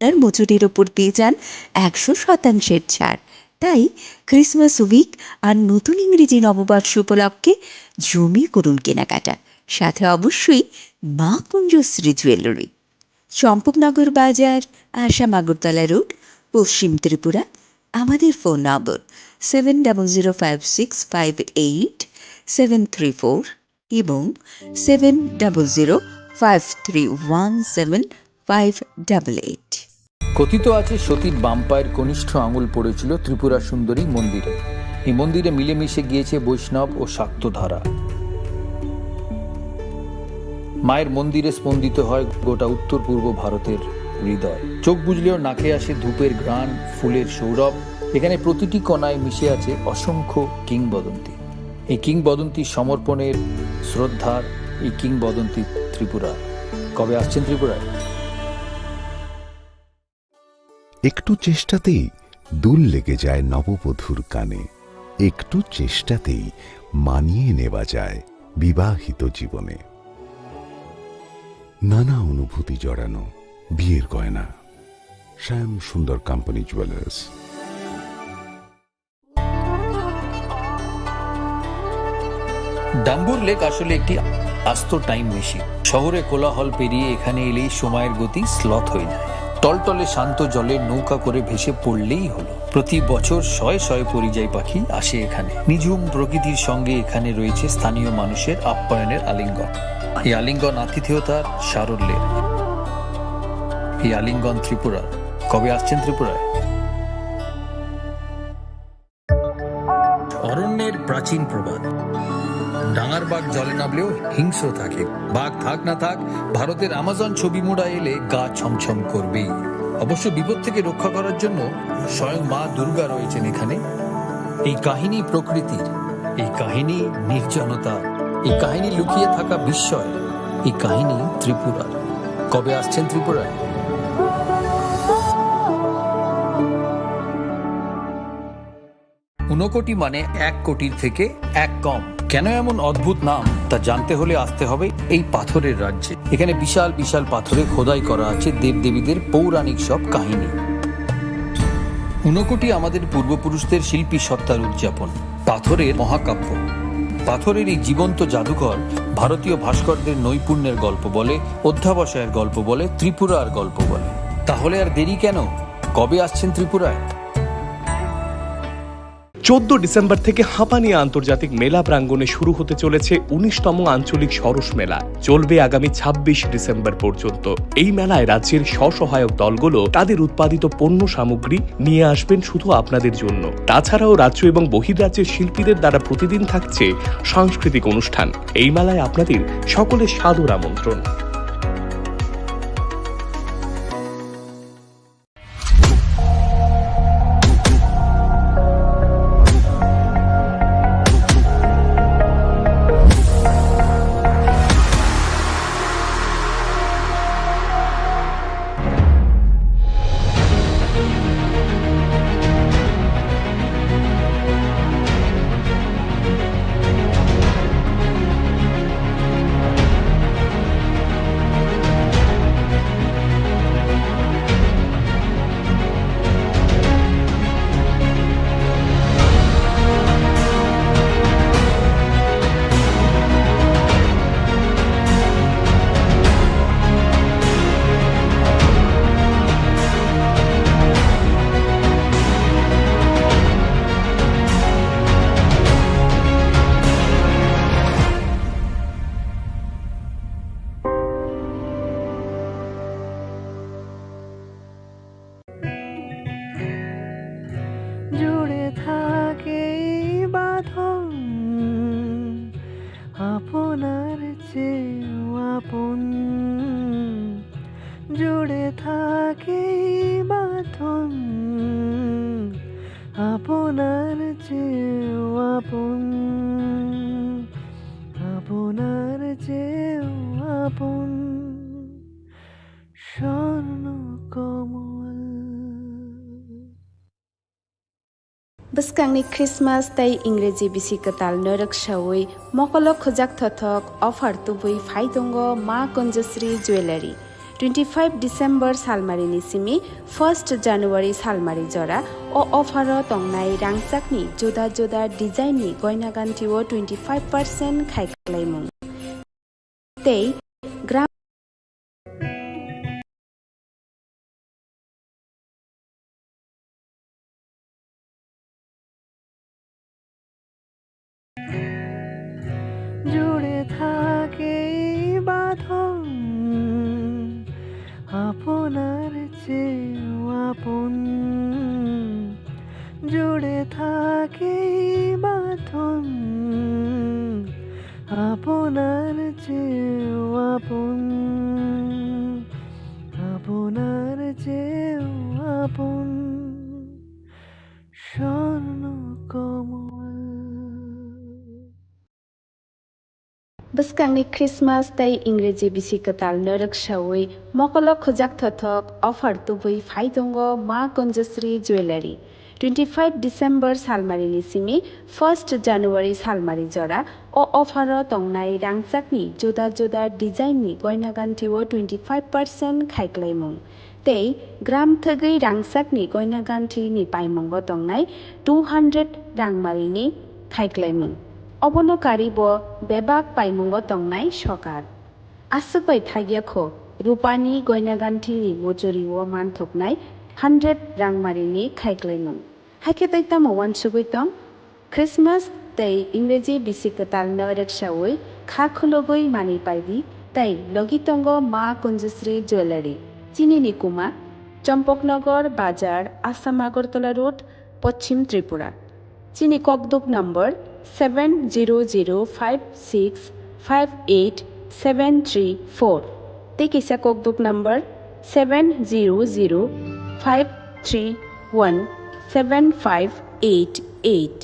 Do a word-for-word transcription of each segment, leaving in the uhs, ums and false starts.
আপনার মজুরির ওপর পেয়ে যান একশো শতাংশের ছাড়। তাই ক্রিসমাস উইক আর নতুন ইংরেজি নববর্ষ উপলক্ষে জমিয়ে করুন কেনাকাটা, সাথে অবশ্যই মা কুঞ্জশ্রী জুয়েলারি, চম্পকনগর বাজার, আসাম আগরতলা রোড, পশ্চিম ত্রিপুরা। আমাদের phone number seven double zero five six five eight seven three four এবং seven double zero five three one seven five double eight. কথিত আছে, সতীর বাম পায়ের কনিষ্ঠ আঙুল পড়েছিল ত্রিপুরা সুন্দরী মন্দিরে। এই মন্দিরে মিলেমিশে গিয়েছে বৈষ্ণব ও শাক্ত ধারা। মায়ের মন্দিরে স্পন্দিত হয় গোটা উত্তর পূর্ব ভারতের হৃদয়। চোখ বুজলেও নাকে আসে ধূপের ঘ্রাণ, ফুলের সৌরভ। এখানে প্রতিটি কণায় মিশে আছে অসংখ্য কিংবদন্তি। এই কিংবদন্তি সমর্পণের, শ্রদ্ধার, এই কিংবদন্তি ত্রিপুরার। কবে আসছেন ত্রিপুরায়? একটু চেষ্টাতেই দুল লেগে যায় নববধূর কানে। একটু চেষ্টাতেই মানিয়ে নেওয়া যায় বিবাহিত জীবনে। নানা অনুভূতি জড়ানো বিয়ের গয়না। শ্যাম সুন্দর কোম্পানি জুয়েলার্স। ডাম্বুর লেক আসলে একটি আস্ত টাইম মেশিন। শহরে কোলাহল পেরিয়ে এখানে এলেই সময়ের গতি স্লথ হয়ে যায়। টলটলে শান্ত জলে নৌকা করে ভেসে পড়লেই হলো। প্রতি বছর শয়ে শয়ে পরিযায়ী পাখি আসে এখানে। নিঝুম প্রকৃতির সঙ্গে এখানে রয়েছে স্থানীয় মানুষের আপ্যায়নের আলিঙ্গন। এই আলিঙ্গন আতিথেয়তার সারল্যের। এই আলিঙ্গন ত্রিপুরার। কবে আসছেন ত্রিপুরায়? অরণ্যের প্রাচীন প্রবাদ। ডাঙার বাঘ জলে নামলেও হিংস্র থাকে। বাঘ থাক না থাক, ভারতের আমাজন ছবি মুড়া এলে গা ছমছম করবেই। অবশ্য বিপদ থেকে রক্ষা করার জন্য স্বয়ং মা দুর্গা রয়েছেন এখানে। এই কাহিনী প্রকৃতির, এই কাহিনী নির্জনতা, এই কাহিনী লুকিয়ে থাকা বিস্ময়, এই কাহিনী ত্রিপুরার। কবে আসছেন ত্রিপুরায়? ঊনকোটি মানে এক কোটির থেকে এক কম। কেন এমন অদ্ভুত নাম, তা জানতে হলে আসতে হবে এই পাথরের রাজ্যে। এখানে বিশাল বিশাল পাথরে খোদাই করা আছে দেবদেবীদের পৌরাণিক সব কাহিনী। ঊনকোটি আমাদের পূর্বপুরুষদের শিল্পী সত্তার উদযাপন। পাথরের মহাকাব্য। পাথরের এই জীবন্ত জাদুঘর ভারতীয় ভাস্করদের নৈপুণ্যের গল্প বলে, অধ্যাবসায়ের গল্প বলে, ত্রিপুরার গল্প বলে। তাহলে আর দেরি কেন? কবে আসছেন ত্রিপুরায়? চোদ্দ ডিসেম্বর থেকে হাঁপানিয়া আন্তর্জাতিক মেলা প্রাঙ্গণে শুরু হতে চলেছে উনিশতম আঞ্চলিক সরস মেলা। চলবে আগামী ছাব্বিশ ডিসেম্বর পর্যন্ত। এই মেলায় রাজ্যের স্বসহায়ক দলগুলো তাদের উৎপাদিত পণ্য সামগ্রী নিয়ে আসবেন শুধু আপনাদের জন্য। তাছাড়াও রাজ্য এবং বহির্রাজ্যের শিল্পীদের দ্বারা প্রতিদিন থাকছে সাংস্কৃতিক অনুষ্ঠান। এই মেলায় আপনাদের সকলের সাদর আমন্ত্রণ। জুড়ে থাকে এই বাঁধন আপনার চেয়েও আপন। জুড়ে থাকে এই বাঁধন আপনার চেয়েও আপন, আপনার চেয়েও আপন। স্বর্ণ কমল। Bwskangni Christmas tei Ingreji bisi kwtal norok saui mokolo khujak thothok offer tubui phai tongo Ma Kunjasri Jewellery. Twenty five December salmarini simi first January salmari jora o offer o tongnai rangchakni juda juda design ni goina ganthi o twenty five percent khaiklaimung. Tei gram জুড়ে থাকে এই বাঁধন আপনার চেয়েও আপন, জুড়ে থাকে এই বাঁধন আপনার চেয়েও আপন, আপনার চেয়েও আপন। স্বর্ণ কমল। Bwskangni Christmas tei Ingreji bisi kwtalno rwksaui mokolo khujak thothok offer tubui phai tongo Ma Kunjasri Jewellery. Twenty five December salmarini simi first January salmari jora o offer o tongnai rangchakni juda juda design ni goina ganthi o twenty five percent khaiklaimung. Tei gram thwgwi rangchakni goina ganthini paimungo tongnai two hundred rangmarini khaiklaimung. Obono karibo bebak paimungo tongnai sokar. Aswk bai thagya kho, rupani goina ganthini muchuri o manthoknai hundred rangmarini khaiklaimung. Haikhe tei tamo uansugwi tong? Christmas tei Ingreji bisi kwtalno rwksaui kha khulugwi manwi paidi tei logi tongo Ma Kunjasri Jewellery. Chini ni kuma Champaknagar Bazar, Assam Agartala Road, Poschim Tripura. Chini kokduk number seven zero zero five six five eight seven three four. Tei kisa kokduk number seven zero zero five three one seven five eight eight.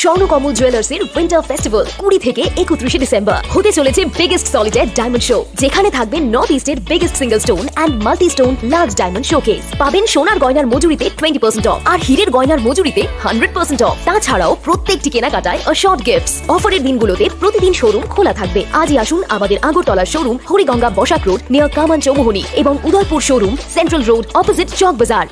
Swarnakamal জুয়েলার্সের winter festival কুড়ি থেকে একত্রিশে ডিসেম্বর হতে চলেছে biggest solitary diamond show, যেখানে থাকবে নর্থ ইস্টের biggest single stone and multi stone large diamond showcase. পাবেন সোনার গয়নার মজুরিতে টোয়েন্টি পার্সেন্ট অফ আর হীরের গয়নার মজুরিতে হান্ড্রেড পার্সেন্ট অফ। তাছাড়াও প্রত্যেকটি কেনাকাটায় অ্যাসর্ড গিফটস। অফারের দিনগুলোতে প্রতিদিন শোরুম খোলা থাকবে। আজই আসুন আমাদের Agartala showroom Hariganga Basak road near Kaman Chowmuhani এবং Udaipur showroom central road opposite Chowk Bazar.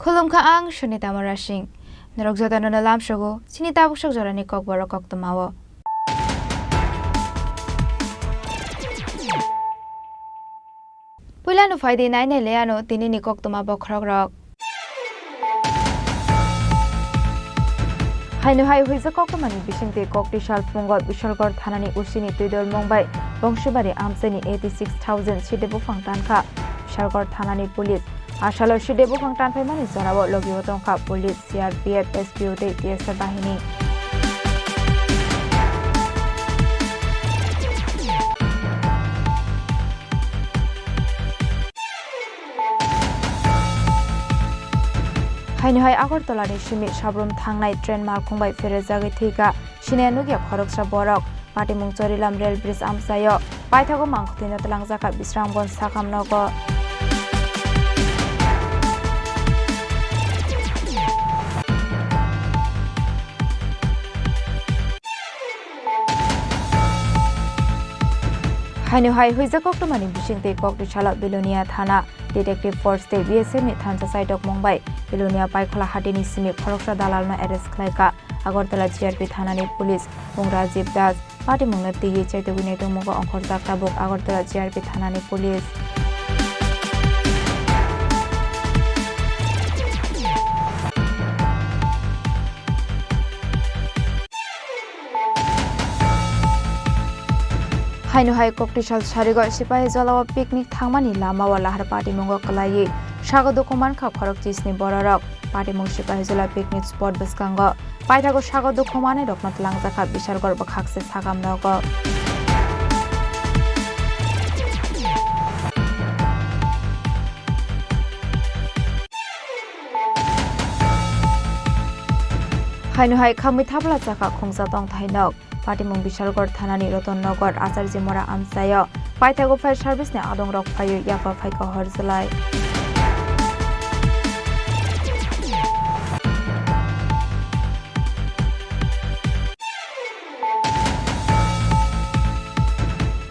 Khulumkha ang Sunita Murasing. Norok jotono no lamsogo chini tabuk sok jorani kokborok koktwmao. Puila no phaidi nainai le ano tinini koktwma bokhorokrok. Haino hai huijak koktwmani bisingtwi kokti sal phungo Bishalgarh thanani usini twidol mung bai Bongsibari amchaini eighty six thousand side buphang tankha Bishalgarh thanani police. Asalo side buphang tanphaimani jorao logio tongkha police, C R P F, S P O tei T S F bahini. Haino hai Agartala ni simi Sabrum thangnai train malkhung bai pherejagwi thwikha. Sini nukya khoroksa borok. Patimung Chorilam rail bridge amchaio Paithago mangkhwtwino twlangjakha Bisramganj sakam nogo. Haino hai huijak koktwmani bisingtwi Koktisalo Bilonia thana detective force tei B S F ni thansa chaitokmung bai Bilonia Paikhola hatini simi khoroksa dalalno arrest khlaikha Agartala G R P thanani police. Mung Rajiv Das. Patimungno twiwi chaitugwi naitukmungo ongkhorjak tabuk Agartala G R P thanani police. Haino hai Koktisal sarigo Sipahi Jolao picnic thangmani lamao lahar patimungo kwlaiwi sago dukhu mankha khorok chisni bororok. Patimung Sipahi Jola picnic spot bwskango paithago sago dukhu manwi rokno twlangjakha Bishalgarh bwkhakse sakam nogo. Haino hai khamwi thapla chakha khungsa tongthai nok. Patimung Bishalgarh thanani Ratan Nagar Acharji Mora amchaio paithago fire service ni adongrok phaiwi yakwa phaikha hor jwlai.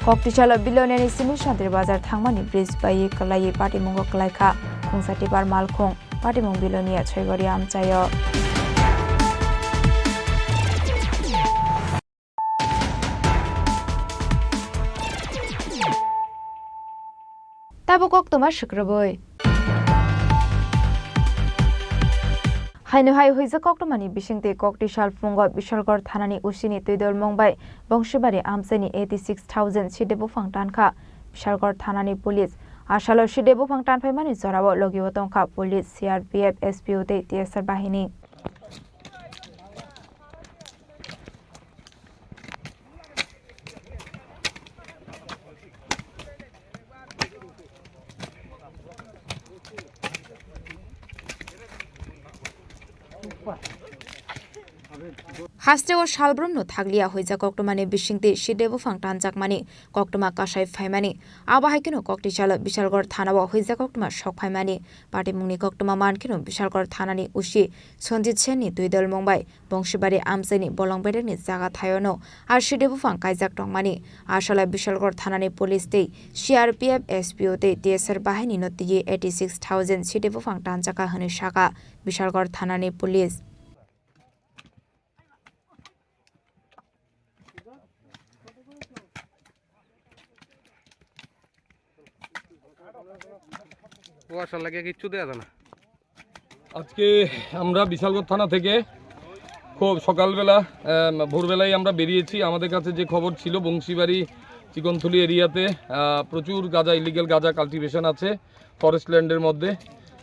Koktisalo Biloniani simi Santri Bazar thangmani bridge bai kwlaiwi patimungo kwlaikha khungsa tipper malkhung. Patimung Bilonia Chhoigoria amchaio. Tabuk koktwma swkrwbwi. Haino hai huijak koktwmani bisingtwi Koktisal phungo Bishalgarh thanani O C ni twidolmung bai Bongsibari amchaini eighty six thousand side buphang tankha Bishalgarh thanani police. Asalo side buphang tanphaimani jorao logio tongkha police, C R P F, S P O tei T S R bahini. Hasteo salbrumno thakliya huijak koktwmani bisingtwi side buphang tanjakmani koktwma kasai phaimani. Abo hai kheno Koktisalo Bishalgarh thanao huijak koktwma sok phaimani. Patimungni koktwma man kheno Bishalgarh thanani O C Sanjit Senni twidolmung bai Bongsibari amchaini bolong bedekni jaga thaiono a side buphang kaijak tongmani. Asala Bishalgarh thanani police tei C R P F, S P O tei T S R bahainino twiwi eighty six thousand side buphang tanjakha hwnwi sakha Bishalgarh thanani police. কুয়াশা লাগে কিচ্ছু দেয়া যায় না। আজকে আমরা বিশালগড় থানা থেকে খুব সকালবেলা, আহ, ভোরবেলায় আমরা বেরিয়েছি। আমাদের কাছে যে খবর ছিল, বংশীবাড়ি, চিকনথলি এরিয়াতে, আহ, প্রচুর গাঁজা, ইলিগ্যাল গাঁজা কাল্টিভেশন আছে ফরেস্ট ল্যান্ডের মধ্যে।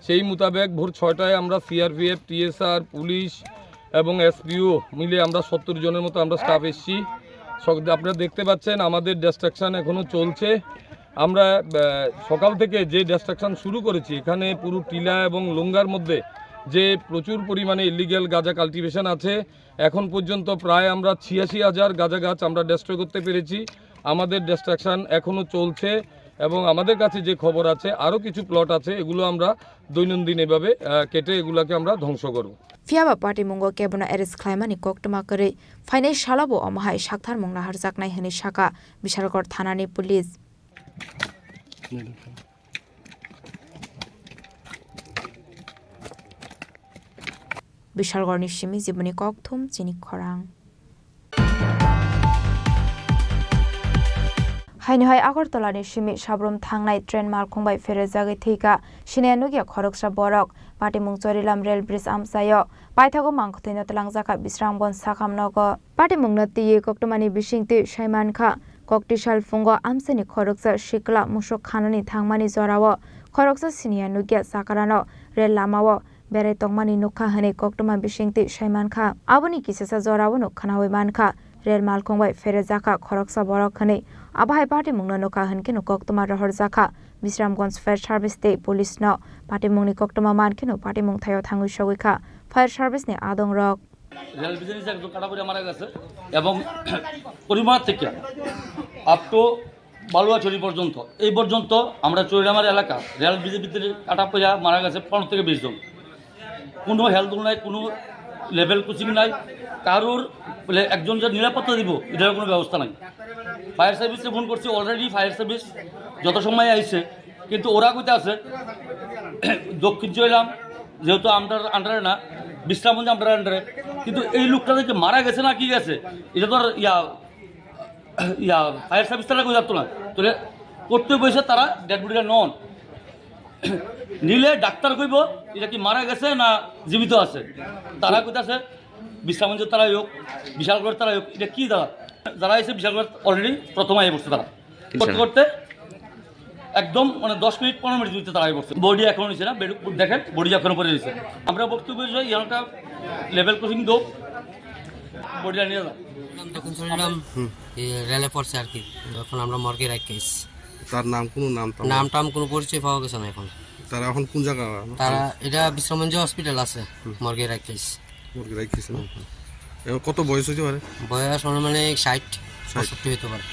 সেই মোতাবেক ভোর ছয়টায় আমরা সিআরপিএফ, টিএসআর, পুলিশ এবং এসপিও মিলে আমরা সত্তর জনের মতো আমরা স্টাফ এসছি। সক-, আপনারা দেখতে পাচ্ছেন আমাদের ডিস্ট্রাকশন এখনও চলছে। আমরা, আহ, সকাল থেকে যে ডিস্ট্রাকশন শুরু করেছি, এখানে পুরো টিলা এবং লুঙ্গার মধ্যে যে প্রচুর পরিমাণে ইলিগ্যাল গাঁজা কাল্টিভেশন আছে, এখন পর্যন্ত প্রায় আমরা ছিয়াশি হাজার গাঁজা গাছ আমরা ডিস্ট্রয় করতে পেরেছি। আমাদের ডিস্ট্রাকশন এখনও চলছে এবং আমাদের কাছে যে খবর আছে, আরও কিছু প্লট আছে, এগুলো আমরা দৈনন্দিন এভাবে, আহ, কেটে এগুলাকে আমরা ধ্বংস করব। Phiyaba patimungo kebono arrest khlaimani koktwma kwrwi phainai salobo omo hai saktharmung naharjaknai hwnwi sakha Bishalgarh thanani police. Bishalgarhni simi Jiboni Kokthum chini khorang. Haino hai Agartalani simi Sabrum thangnai train malkhung bai pherejagwi thwikha, siniya nukya khoroksa borok. Patimung Chorilam rail bridge amchaio paithago mangkhwtwino twlangjakha Bisramganj sakam nogo. Patimungno twiwi koktwmani bisingtwi saimankha, Koktisal phungo amchaini khoroksa sikla musuk khanani thangmani jorao khoroksa siniya nukya chakarano rail lamao berai tongmani nukha hwnwi koktwma bisingtwi saimankha. Aboni kisasa joraono khwnawi mankha, rail malkhung bai pherejakha khoroksa borok hwnwi. Abo hai patimungno nukha hwnkheno koktwma rohorjakha Bisramganj Fire Service tei police no. Patimungni koktwma mankheno patimung thaio thangwi sogwikha fire service ni adongrok. Rail ব্রিজের নিচে একজন কাটা পড়ে মারা গেছে এবং পরিবার থেকে আপ টু বালুয়াছড়ি পর্যন্ত, এই পর্যন্ত আমরা চৈরামার এলাকা রেল ব্রিজের ভিতরে কাটা পড়া মারা গেছে পনেরো থেকে বিশ জন। কোনো হেলথ নাই, কোনো লেভেল ক্রসিং নাই, কারোর বলে একজন যে নিরাপত্তা দিব, এটার কোনো ব্যবস্থা নাই। ফায়ার সার্ভিসে ফোন করছি, অলরেডি ফায়ার সার্ভিস যত সময় আইছে, কিন্তু ওরা কইতে আছে দক্ষিণ চৈরাম, যেহেতু আমরা আন্ডারে না, বিশ্রামগঞ্জ আমরা আন্ডারে, কিন্তু এই লোকটা যে মারা গেছে না কি গেছে, এটা তো আর ইয়া ইয়া ফায়ার সার্ভিস তারা কেউ জানতো না। তাহলে করতে বসে তারা ডেড বডিটা নন নিলে ডাক্তার কইব এটা কি মারা গেছে না জীবিত আছে। তারা কইতাছে বিশ্রামগঞ্জের তারাই হোক, বিশালগড়ের তারাই হোক, এটা কি তারা, যারা এসে বিশালগড় অলরেডি প্রথম আগে পড়ছে তারা। করতে করতে একদম মানে দশ মিনিট পনেরো মিনিট ভিতরে তারা আগে পড়ছে। বডি এখন হয়েছে না, বেড দেখেন, বডি এখনো পড়ে রয়েছে। আমরা বক্তব্য বিষয়ে ইয়ানটা লেভেল ক্রসিং দো, বডিটা নিয়ে যাও। তখন শুনলাম, এ, রেলে পড়ছে আর কি। তখন আমরা মর্গে রাখি আইছি। তার নাম, কোনো নাম টাম? নাম টাম কোনো পরিচয় পাওয়া গেছে না এখন। তারা এখন কোন জায়গা? তারা এটা বিশ্রামগঞ্জ হসপিটাল আছে, মর্গে রাখি আইছি। মর্গে রাখি আইছে না? এখন কত বয়স হইতে পারে? বয়স আনুমানিক ষাট, ষাট। পঁয়ষট্টি হইতে পারে।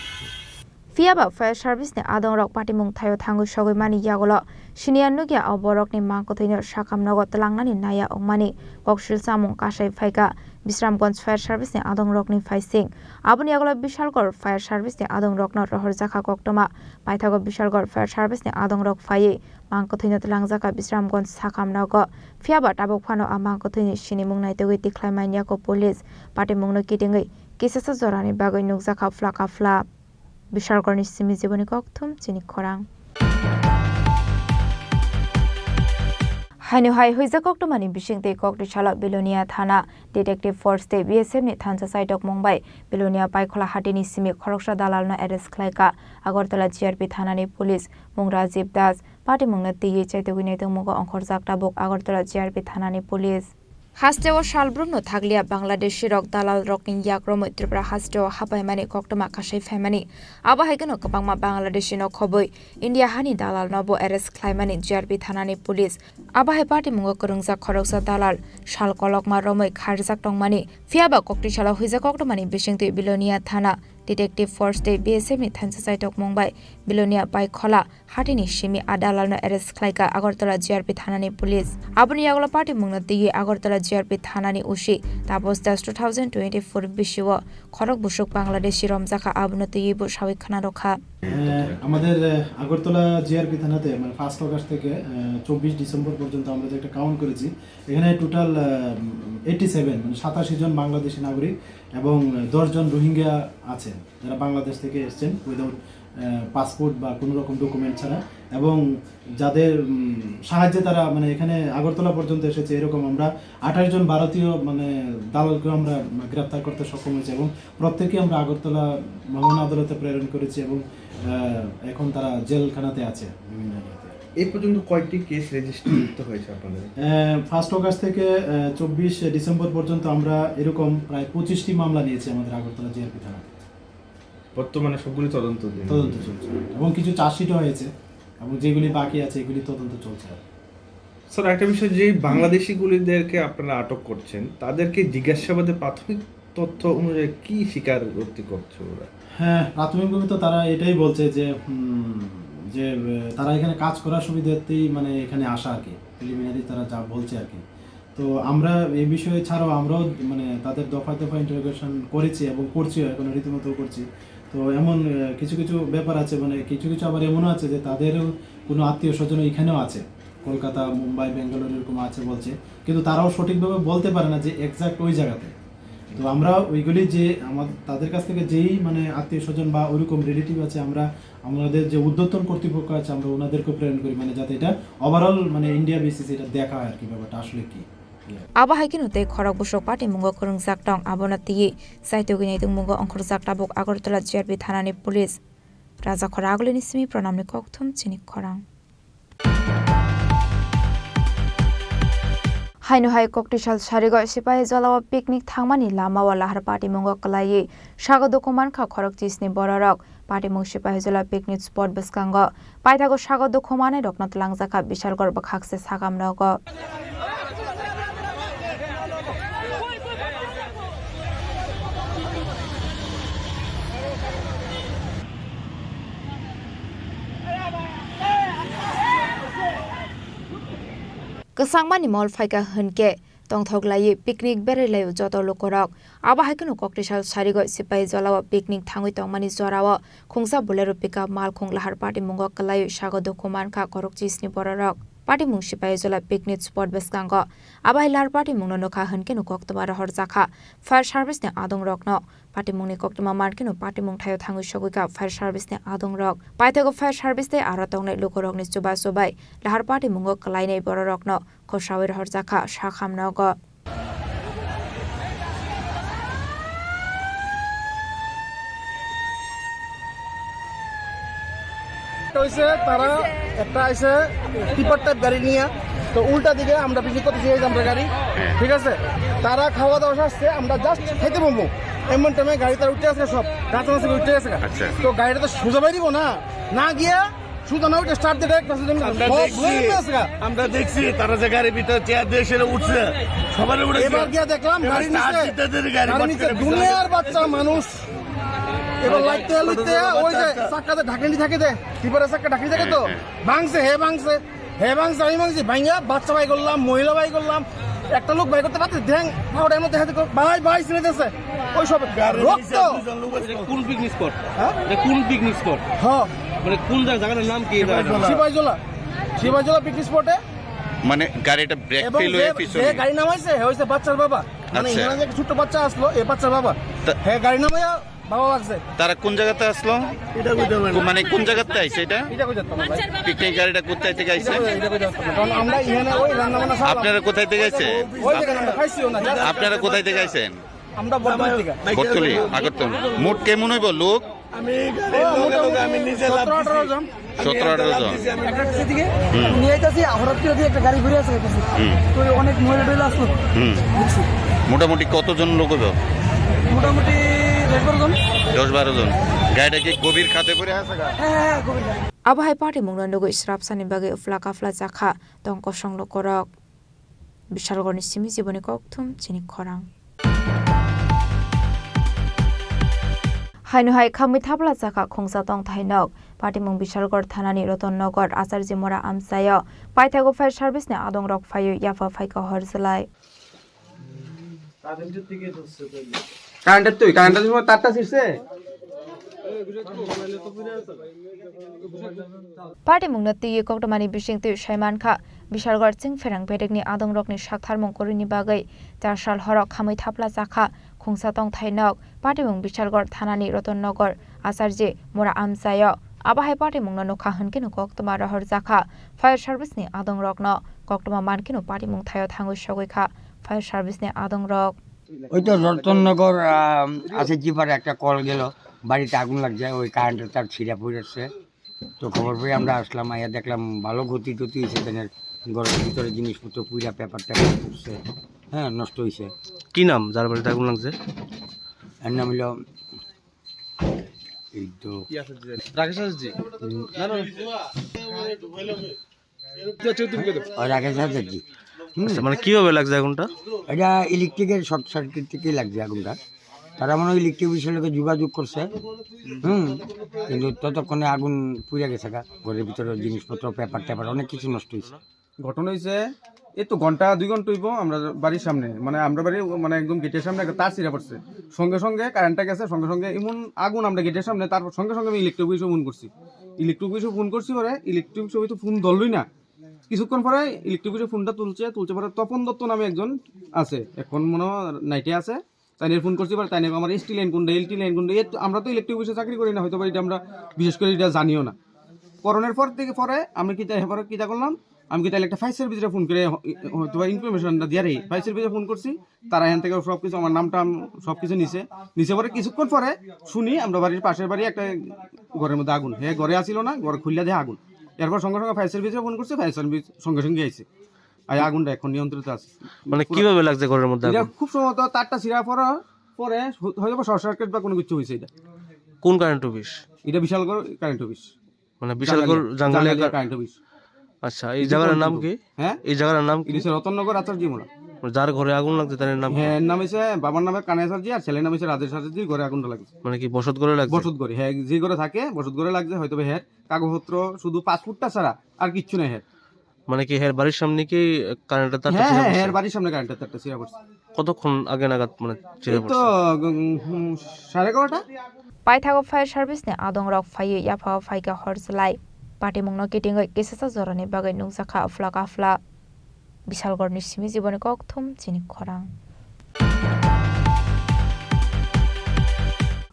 Phiya ba fire service ni adongrok patimung thaio thangwi sogwi mani yagulo siniya nukya o borokni mangkwthwino sakam nogo twlangnani naiya wngmani koksil chamung kasai phaikha Bisramganj fire service ni adongrokni phaising. Aboni yagulo Bishalgarh fire service ni adongrokno rohorjakha koktwma. Paithago Bishalgarh fire service ni adongrok phaiwi mangkwthwino twlangjakha Bisramganj sakam nogo. Phiya ba tabuk phano a mangkwthwini sinimung naitugwi tikhlai manyako police. Patimungno kitingwi kisasa jorani bagwi nukjakha phlaka phla. Bishalgarhni simi jiboni kokthum chini khorang. Haino hai huijak koktwmani bisingtwi koktisalo Belonia thana detective force tei B S F ni thansa chaitokmung bai Belonia Paikhola hatini simi khoroksa dalalno arrest khlaikha. Agartala G R P thanani police mung Rajiv Das patimungno twiwi chaitogwi naitokmungo ongkhorjak tabuk Agartala G R P thanani police. Hasteo salbrumno thakliya Bangladeshirok dalalrokni yak romwi Tripura hasteo hapaimani koktwma kasai phaimani. Abo hai kheno kwbangma Bangladeshino khobwi India hani dalalno bo arrest khlaimani G R P thanani police. Abo hai patimungo kwrwngjak khoroksa dalal sal kolokma romwi kharjak tongmani. Phiya ba koktisalo huijak koktwmani bisingtwi Belonia thana detective force tei B S F ni thansa chaitokmung bai Belonia Paikhola hatini simi a dalalno arrest khlaikha Agartala G R P thanani police. Aboni yagulo patimungno twiwi Agartala G R P thanani O C Taposh Das two thousand twenty-four bisio khorok busuk Bangladeshi romjakha, abono twiwi bo sawi khna rwkha. আহ, আমাদের আহ, আগরতলা জিআরপি থানাতে মানে first August থেকে আহ, চব্বিশ ডিসেম্বর পর্যন্ত আমরা যে একটা কাউন্ট করেছি, এখানে টোটাল এইটি সেভেন মানে সাতাশি জন বাংলাদেশি নাগরিক এবং দশ জন রোহিঙ্গা আছে, যারা বাংলাদেশ থেকে এসছেন উইদাউট পাসপোর্ট বা কোনো রকম ডকুমেন্ট ছাড়া। এবং যাদের উম, সাহায্যে তারা মানে এখানে আগরতলা পর্যন্ত এসেছে, এরকম আমরা আঠাশ জন ভারতীয় মানে দালালকেও আমরা গ্রেপ্তার করতে সক্ষম হয়েছি এবং প্রত্যেকে আমরা আগরতলা মহানগর আদালতে প্রেরণ করেছি এবং আহ, এখন তারা জেলখানাতে আছে বিভিন্ন জায়গাতে। এই পর্যন্ত কয়টি কেস রেজিস্টার হয়েছে আপনাদের? ফার্স্ট অগাস্ট থেকে আহ, চব্বিশ ডিসেম্বর পর্যন্ত আমরা এরকম প্রায় পঁচিশটি মামলা নিয়েছি আমাদের আগরতলা জিআরপি থানাতে। বর্তমানে সবগুলি তদন্ত তদন্ত চলছে এবং কিছু চার্জশিটও হয়েছে এবং যেগুলি বাকি আছে এগুলি তদন্ত চলছে আর। স্যার, একটা বিষয়, যে বাংলাদেশিগুলিদেরকে আপনারা আটক করছেন, তাদেরকে জিজ্ঞাসাবাদে প্রাথমিক তথ্য অনুযায়ী কি স্বীকারোক্তি করছে ওরা? হ্যাঁ, প্রাথমিকভাবে তো তারা এটাই বলছে যে উম, যে আহ, তারা এখানে কাজ করার সুবিধার্থেই মানে এখানে আসা আর কি, প্রিলিমিনারি তারা যা বলছে আর কি। তো আমরা এই বিষয়ে ছাড়াও আমরাও মানে তাদের দফায় দফায় ইন্টারোগেশন করেছি এবং করছি, এখনো রীতিমতো করছি। তো এমন আহ, কিছু কিছু ব্যাপার আছে, মানে কিছু কিছু আবার এমনও আছে যে তাদেরও কোনো আত্মীয় স্বজন এখানেও আছে, কলকাতা, মুম্বাই, বেঙ্গালোর এরকম আছে বলছে, কিন্তু তারাও সঠিকভাবে বলতে পারে না যে এক্স্যাক্ট ওই জায়গাতে। তো আমরা ওইগুলি যে আমার তাদের কাছ থেকে যেই মানে আত্মীয় স্বজন বা ওইরকম রিলেটিভ আছে, আমরা আমাদের যে ঊর্ধ্বতন কর্তৃপক্ষ আছে আমরা ওনাদেরকে প্রেরণ করি, মানে যাতে এটা ওভারঅল মানে ইন্ডিয়া বেসিস এটা দেখা হয় আর কি, ব্যাপারটা আসলে কি। Abo hai kheno tei khorok busuk patimungo kwrwngjak tong, abono twiwi chaitugwi naitungmungo ongkhorjak tabuk Agartala G R P thanani police. Raja Khoragulini simi Pranamni kokthum chini khorang. Haino hai koktisal sarigo Sipahijola o picnic thangmani lama o lahar patimungo kwlaiwi sago dukhu mankha khorok chisni bororok. Patimung Sipahijola picnic spot bwskango paithago sago dukhu manwi rokno twlangjakha Bishalgarh bwkhakse sakam nogo. Kwchangmani mol phaikha hwnkhe tongthok laiwi picnic berai laio joto lukurok. Abo hai kheno koktisal sarigwi Sipaijolao picnic thangwi tongmani jorao khungsa Bolero pickup malkhung lahar patimungo kwlaiwi sago dukhu mankha khorokchisni bororok. Patimung Sipaijola picnic spot bwskango. Abo hai lahar patimungno nukha hwnkhe koktwma rohorjakha fire service ni adongrokno. Patimungni koktwma mankhe patimung thaio thangwi sogwikha fire service ni adongrok. Paithago fire service tei aro tongnai lukurokni chubachu bai lahar patimungo kwlainai bororokno khosaui rohorjakha sakhamnogo. একটা হইছে তারা একটা আইছে tipper type গাড়ি নিয়ে, তো উল্টা দিকে আমরা পিছু করতেছি, এই যে আমরা গাড়ি, ঠিক আছে, তারা খাওয়া দাওয়া আসছে, আমরা জাস্ট খাইতে বলবো, এমন টাইমে গাড়ি তার উঠে আসে সব, গাছে গাছে উঠে আসে। আচ্ছা। তো গাড়িটা তো সোজা বাইরিব না, না গিয়া সুতরাং ওইটা স্টার্ট দিয়ে ডাইরেক্ট পাশে জমি আমরা সব দেখছি, হয়ে গেছে গা। আমরা দেখছি তারা যে গাড়ির ভিতরে চেয়ার দিয়ে সেটা উঠছে, সবার উপরে এবার গিয়া দেখলাম এবার গাড়ি স্টার্ট নিচে, দিতে দেরি গাড়ি গাড়ি ফট নিচে করে ভিতরে দুনিয়ার বাচ্চা মানুষ। এবার ওই যে লাইটে ছোট লাইটে ছোট ওই যে বাচ্চা। চাক্কাতে ঢাকনি থাকে দে, টিপারের চাক্কা ঢাকনি থাকে তো, হ্যাঁ, হ্যাঁ। ভাঙছে, হে ভাঙছে, হে ভাঙছে, আমি ভাঙছি, ভাঙিয়া বাচ্চা বাই করলাম, মহিলা বাই করলাম, একটা লোক বাই করতে পারছে, ধ্যাং, ওটা এমন দেখা যাচ্ছে, ভাই, ভাই, ছেড়ে দিয়েছে, ওই সব গাড়ির রক্ত। নিচে দুজন লোক আছে। এটা কোন পিকনিক স্পট? হ্যাঁ? এটা কোন পিকনিক স্পট? হ্যাঁ। মানে কোন জায়গা, জায়গাটার নাম কি? শিবাইজলা। শিবাইজলা, শিবাইজলা পিকনিক স্পটে। মানে গাড়িটা ব্রেক এবং ফেল যে, হয়ে পিছনে। যে গাড়ি নামাইছে, হে হইছে বাচ্চার বাবা। মানে আচ্ছা। এখানে যে একটা ছোট্ট বাচ্চা আসলো, এই বাচ্চার বাবা। তা- হে গাড়ি নামাইয়া বাবা লাগছে। তারা কোন জায়গাতে আসলো? এটা কইতে পারবো না। কো-, মানে কোন জায়গাতে আইছে এটা? এটা কই যেতাম ভাই? পিকনিক গাড়িটা কোথায় থেকে আইছে? এটা কই, এটা কই যেতাম। কারণ আমরা এখানে ওই রান্না বান্না সব আপনারা কোথায় থেকে আইছেন? ওই জায়গায় আমরা খাইছিও না, just আপনারা কোথায় থেকে আইছেন? আমরা বর্তমান থেকে। বটতলি, আগরতলা। মোট কেমন হইব লোক? আমি গাড়ির লগে লগে আমি নিজে লাফ দিছি। সতেরো আঠারো জন। আমি সতেরো আঠারো জন। লাফ দিছি, আমি একটা কাছে দিকে হুম। নিয়ে আইতাছি, হঠাৎ করে দিয়ে একটা গাড়ি ঘুরে আসে গেছে। হুম। তো অনেক মহিলা টহিলা আসলো। হুম। দেখছি। মোটামুটি কতজন লোক হইব? মোটামুটি দশ বারো জন। দশ বারো জন। গাড়িটা কি গভীর খাদে পড়ে আছে? হ্যাঁ, হ্যাঁ, হ্যাঁ, গভীর খাদে। Abo hai patimungno nugwi srapsani bagwi uphla kaphla chakha tong kosong lukurok. Bishalgorni simi jiboni kokthum chini khorang. Haino hai khamwi thapla chakha khungsa tongthai nok. Patimung Bishalgor thanani Roton Nogor Acharji Mora amchaio paithago fire service ni adongrok phaiwi yapha phaikha hor jwlai. কারেন্টের তুই, কারেন্টের সময় তারটা ছিঁড়ছে। Patimungno twiwi koktwmani bisingtwi sai mankha, Bishalgor chwng pherang bedekni adongrokni saktharmung kwrwini bagwi char sal horo khamwi thapla chakha khungsa tongthai nok. Patimung Bishalgor thanani Roton Nogor Acharji Mora amchaio. Abo hai patimungno nukha hwnkhe koktwma rohorjakha fire service ni adongrokno, koktwma mankhe patimung thaio thangwi sogwikha fire service ni adongrok. ওই তো রতননগর, আহ, আছে জিপারে একটা কল গেল, বাড়িতে আগুন লাগছে, ওই কারেন্টের তার ছিঁড়া পড়েছে। তো খবর পেয়ে আমরা আসলাম, আইয়া দেখলাম ভালো ক্ষতি টতি হয়েছে, তাদের ঘরের ভিতরে জিনিসপত্র পুড়া, পেপার টেপার পুড়ছে, হ্যাঁ, নষ্ট হয়েছে। কি নাম যার বাড়িতে আগুন লাগছে? এর নাম হলো এই তো রাকেশ আচার্য। হুম। না, না, না। ও রাকেশ আচার্য। হুম। আচ্ছা, মানে কিভাবে লাগছে আগুনটা? এটা ইলেকট্রিকের শর্ট সার্কিট থেকেই লাগছে আগুনটা। তারা মনে হয় ইলেকট্রিক অফিসের লগে যোগাযোগ করছে। হুম। কিন্তু ততক্ষণে আগুন পুড়ে গেছে গা। ঘরের ভিতরে জিনিসপত্র, পেপার টেপার অনেক কিছু নষ্ট হয়েছে। ঘটনা হয়েছে, এই তো ঘন্টা দুই ঘন্টা হইব, আমরা বাড়ির সামনে, মানে আমরা বাড়ির, মানে একদম গেটের সামনে একটা তার ছিঁড়া পড়ছে। সঙ্গে সঙ্গে কারেন্টটা গেছে, সঙ্গে সঙ্গে এমন আগুন আমরা গেটের সামনে, তারপর সঙ্গে সঙ্গে আমি ইলেকট্রিক অফিসে ফোন করছি। ইলেকট্রিক অফিসে ফোন করছি পরে, ইলেকট্রিক অফিসে তো ফোন ধরলই না। কিছুক্ষণ পরে ইলেকট্রিক অফিসে ফোনটা তুলছে, তুলছে পরে তপন দত্ত নামে একজন আছে, এখন মনে হয় নাইটে আছে, তাই নিয়ে ফোন করছি পরে, তাই নিয়ে আমার এসটি লাইন কোনটা, এলটি লাইন কোনটা, এর তো, আমরা তো ইলেকট্রিক অফিসে চাকরি করি না, হয়তো বা এটা আমরা বিশেষ করে এটা জানিও না। করোনার পর থেকে পরে আমি কিতা, এবার কিতা করলাম, আমি কি তাহলে একটা ফায়ার সার্ভিসে ফোন করে হ-, হয়তো বা ইনফরমেশনটা দিয়ে রাখি। ফায়ার সার্ভিসে ফোন করছি, তারা এখান থেকে সব কিছু, আমার নাম টাম সব কিছু নিছে। নিছে পরে কিছুক্ষণ পরে শুনি আমরা বাড়ির পাশের বাড়ি একটা ঘরের মধ্যে আগুন। হ্যাঁ, ঘরে আসিল না, ঘর খুললে দেয় আগুন। এরপর সঙ্গে সঙ্গে ফায়ার সার্ভিসে ফোন করছি, ফায়ার সার্ভিস সঙ্গে সঙ্গে আইছে। আর আগুনটা এখন নিয়ন্ত্রিত আছে। মানে পুরো কিভাবে লাগছে ঘরের মধ্যে এটা আগুন? খুব সম্ভবত তারটা ছিঁড়া পড়া পরে হ-, হয়তো বা শর্ট সার্কিট বা কোনো কিছু হয়েছে এটা। কোন কারেন্ট অফিস? এটা বিশালগড় কারেন্ট অফিস। মানে বিশালগড় জাঙ্গালিয়া জাঙ্গালিয়া কা-, কারেন্ট অফিস। আচ্ছা, এই এটা জায়গার নাম পরিচিত। কি? হ্যাঁ? এই জায়গার নাম কি? এটা হচ্ছে রতননগর আচার্য মোড়া। যার ঘরে আগুন লাগছে তার নাম কি? হ্যাঁ, এর নাম হচ্ছে, বাবার নামে কানে আচার্য আর ছেলের নাম হচ্ছে রাজেশ আচার্য, ঘরে আগুনটা লাগছে। মানে কি বসত ঘরে লাগছে? বসত ঘরে, হ্যাঁ, যে ঘরে থাকে, বসত ঘরে লাগছে, হয়তো বা হ্যাঁ, কাগজপত্র শুধু পাসপোর্টটা ছাড়া আর কিচ্ছু নাই হ্যাঁ। মানে কি হের বাড়ির সামনে কি কারেন্টের তারটা হ্যাঁ, ছিঁড়ে হ্যাঁ, পড়ছে? হের বাড়ির সামনে কারেন্টের তারটা ছিঁড়ে পড়ছে। কতক্ষণ আগে নাগাদ মানে ছিঁড়ে এই তো, পড়ছে? উম, হুম, সাড়ে এগারোটা। Paithago Fire Service ni adongrok phaiwi yaphao phaikha hor chwlai. Patimungno kitingwi kisasa jorani bagwi nukjakha aflak afla. Bisalgorni simi jiboni kokthum chini khorang.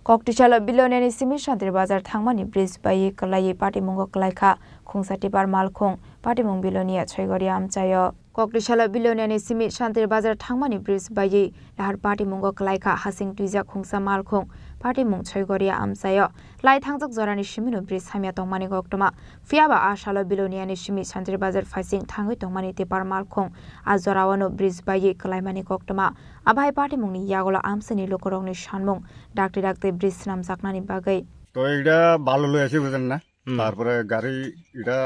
Koktisalo Biloniani simi Santri Bazar thangmani bridge baiwi kwlaiwi patimungo kwlaikha khungsa tipper malkhung. Patimung Bilonia Chhoigoria amchaio. Koktisalo Biloniani simi Santri Bazar thangmani bridge baiwi lahar patimungo kwlaikha hasing twijak khungsa malkhung. Patimung Chhoigoria amchaio. Lai thangjak jorani simino bridge hamya tongmani koktwma. Phiyaba a salo Biloniani simi Santri Bazar phaising thangwi tongmani tipper malkhung. A jorao no bridge baiwi kwlaimani koktwma. Abai patimungni yagulo amchaini lukurokni sanmung dakti dakti bridge swnamjaknani bagwi. তো এটা বালু লই আসি, বুঝেন না? হুম। তারপরে গাড়ি, এটা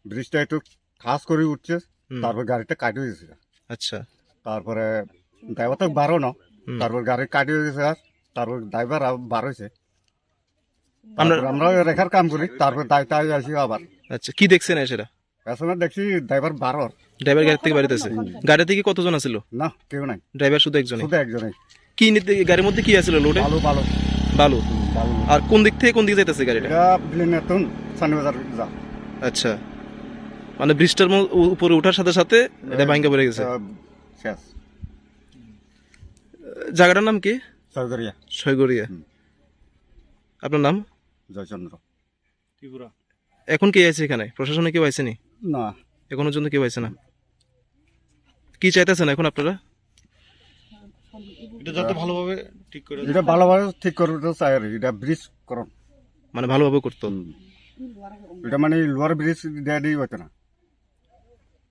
ব্রিজটা একটু খাস করে উঠছে, হুম। তারপর গাড়িটা কাটি হয়ে গেছে। আচ্ছা। তারপরে ড্রাইভার তো বারো না, হুম। তারপর গাড়ি কাটি হয়ে গেছে, আর তারপর ড্রাইভার আবার বার হয়েছে। আমরা তারপর আমরা রেখার কাম করি, তারপর দায় তাই আসি আবার। আচ্ছা, কি দেখছেন এসে? পেছনে দেখছি ড্রাইভার বারোর। ড্রাইভার গাড়ি থেকে বাড়িতে আছে। হুম। গাড়িতে কি কতজন আছিল? না, কেউ নাই। ড্রাইভার শুধু একজনই? শুধু একজনই। কি নিতে, গাড়ির মধ্যে কি আছিল লোডে? বালু, বালু। বালু। হুম, বালু। আর কোন দিক থেকে কোন দিকে যাইতেছে গাড়িটা? এটা বিলেনাতুন সানিবাজার যা। আচ্ছা, মানে ব্রিজটার ম-, উ-, উপরে ওঠার সাথে সাথে এটা এই, ভাঙ্গা পড়ে গেছে। আহ, শেষ। জায়গাটার নাম কি? ছয়গড়িয়া। ছয়গড়িয়া। হুম। আপনার নাম? জয়চন্দ্র। ত্রিপুরা। এখন কে আছে এখানে? প্রশাসনে কেউ আইসেনি? না। এখনো পর্যন্ত কেউ আইসে না। কি চাইতেছেন এখন আপনারা? এটা যাতে ভালোভাবে ঠিক করে এটা দেয়। ভালোভাবে ঠিক করে দিতে চাই আর কি। এটা ব্রিজ করুন। মানে ভালোভাবে করতো। হুম। এটা মানে লোয়ার ব্রিজ দিয়ে দিয়ে হতো না।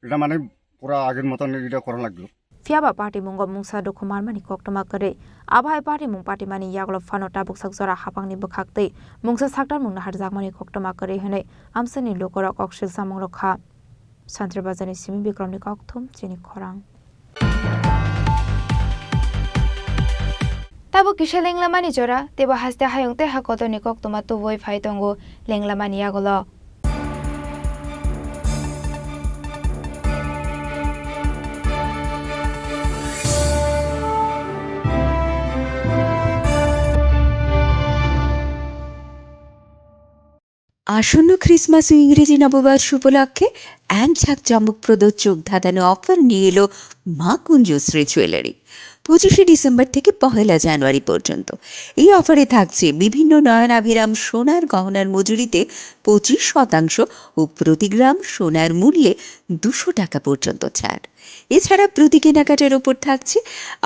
এটা মানে পুরা আগের মতন এটা করা লাগলো। Phiyaba patimungo mungsa dukhu manmani koktwma kwrwi. Abohai patimung patimani yagulo phano tabuksak jora haphangni bwkhak twi mungsa saktarmung naharjakmani koktwma kwrwi hwnwi amchaini lukurok kok silsamung rwkha. Santri Bazarni simi Bikromni kokthum chini khorang. Tabuk kisa lenglamani jora, teibo haste hayung tei ha kotorni koktwma tubui phai tongo lenglamani yagulo. আসন্ন ক্রিসমাস ও ইংরেজি নববর্ষ উপলক্ষে এক ঝাঁক চমকপ্রদ চোখ ধাঁধানো অফার নিয়ে এলো মা কুঞ্জশ্রী জুয়েলারি। পঁচিশে ডিসেম্বর থেকে পহেলা জানুয়ারি পর্যন্ত এই অফারে থাকছে বিভিন্ন নয়নাভিরাম সোনার গহনার মজুরিতে পঁচিশ শতাংশ ও প্রতি গ্রাম সোনার মূল্যে দুশো টাকা পর্যন্ত ছাড়। এছাড়া প্রতি কেনাকাটার ওপর থাকছে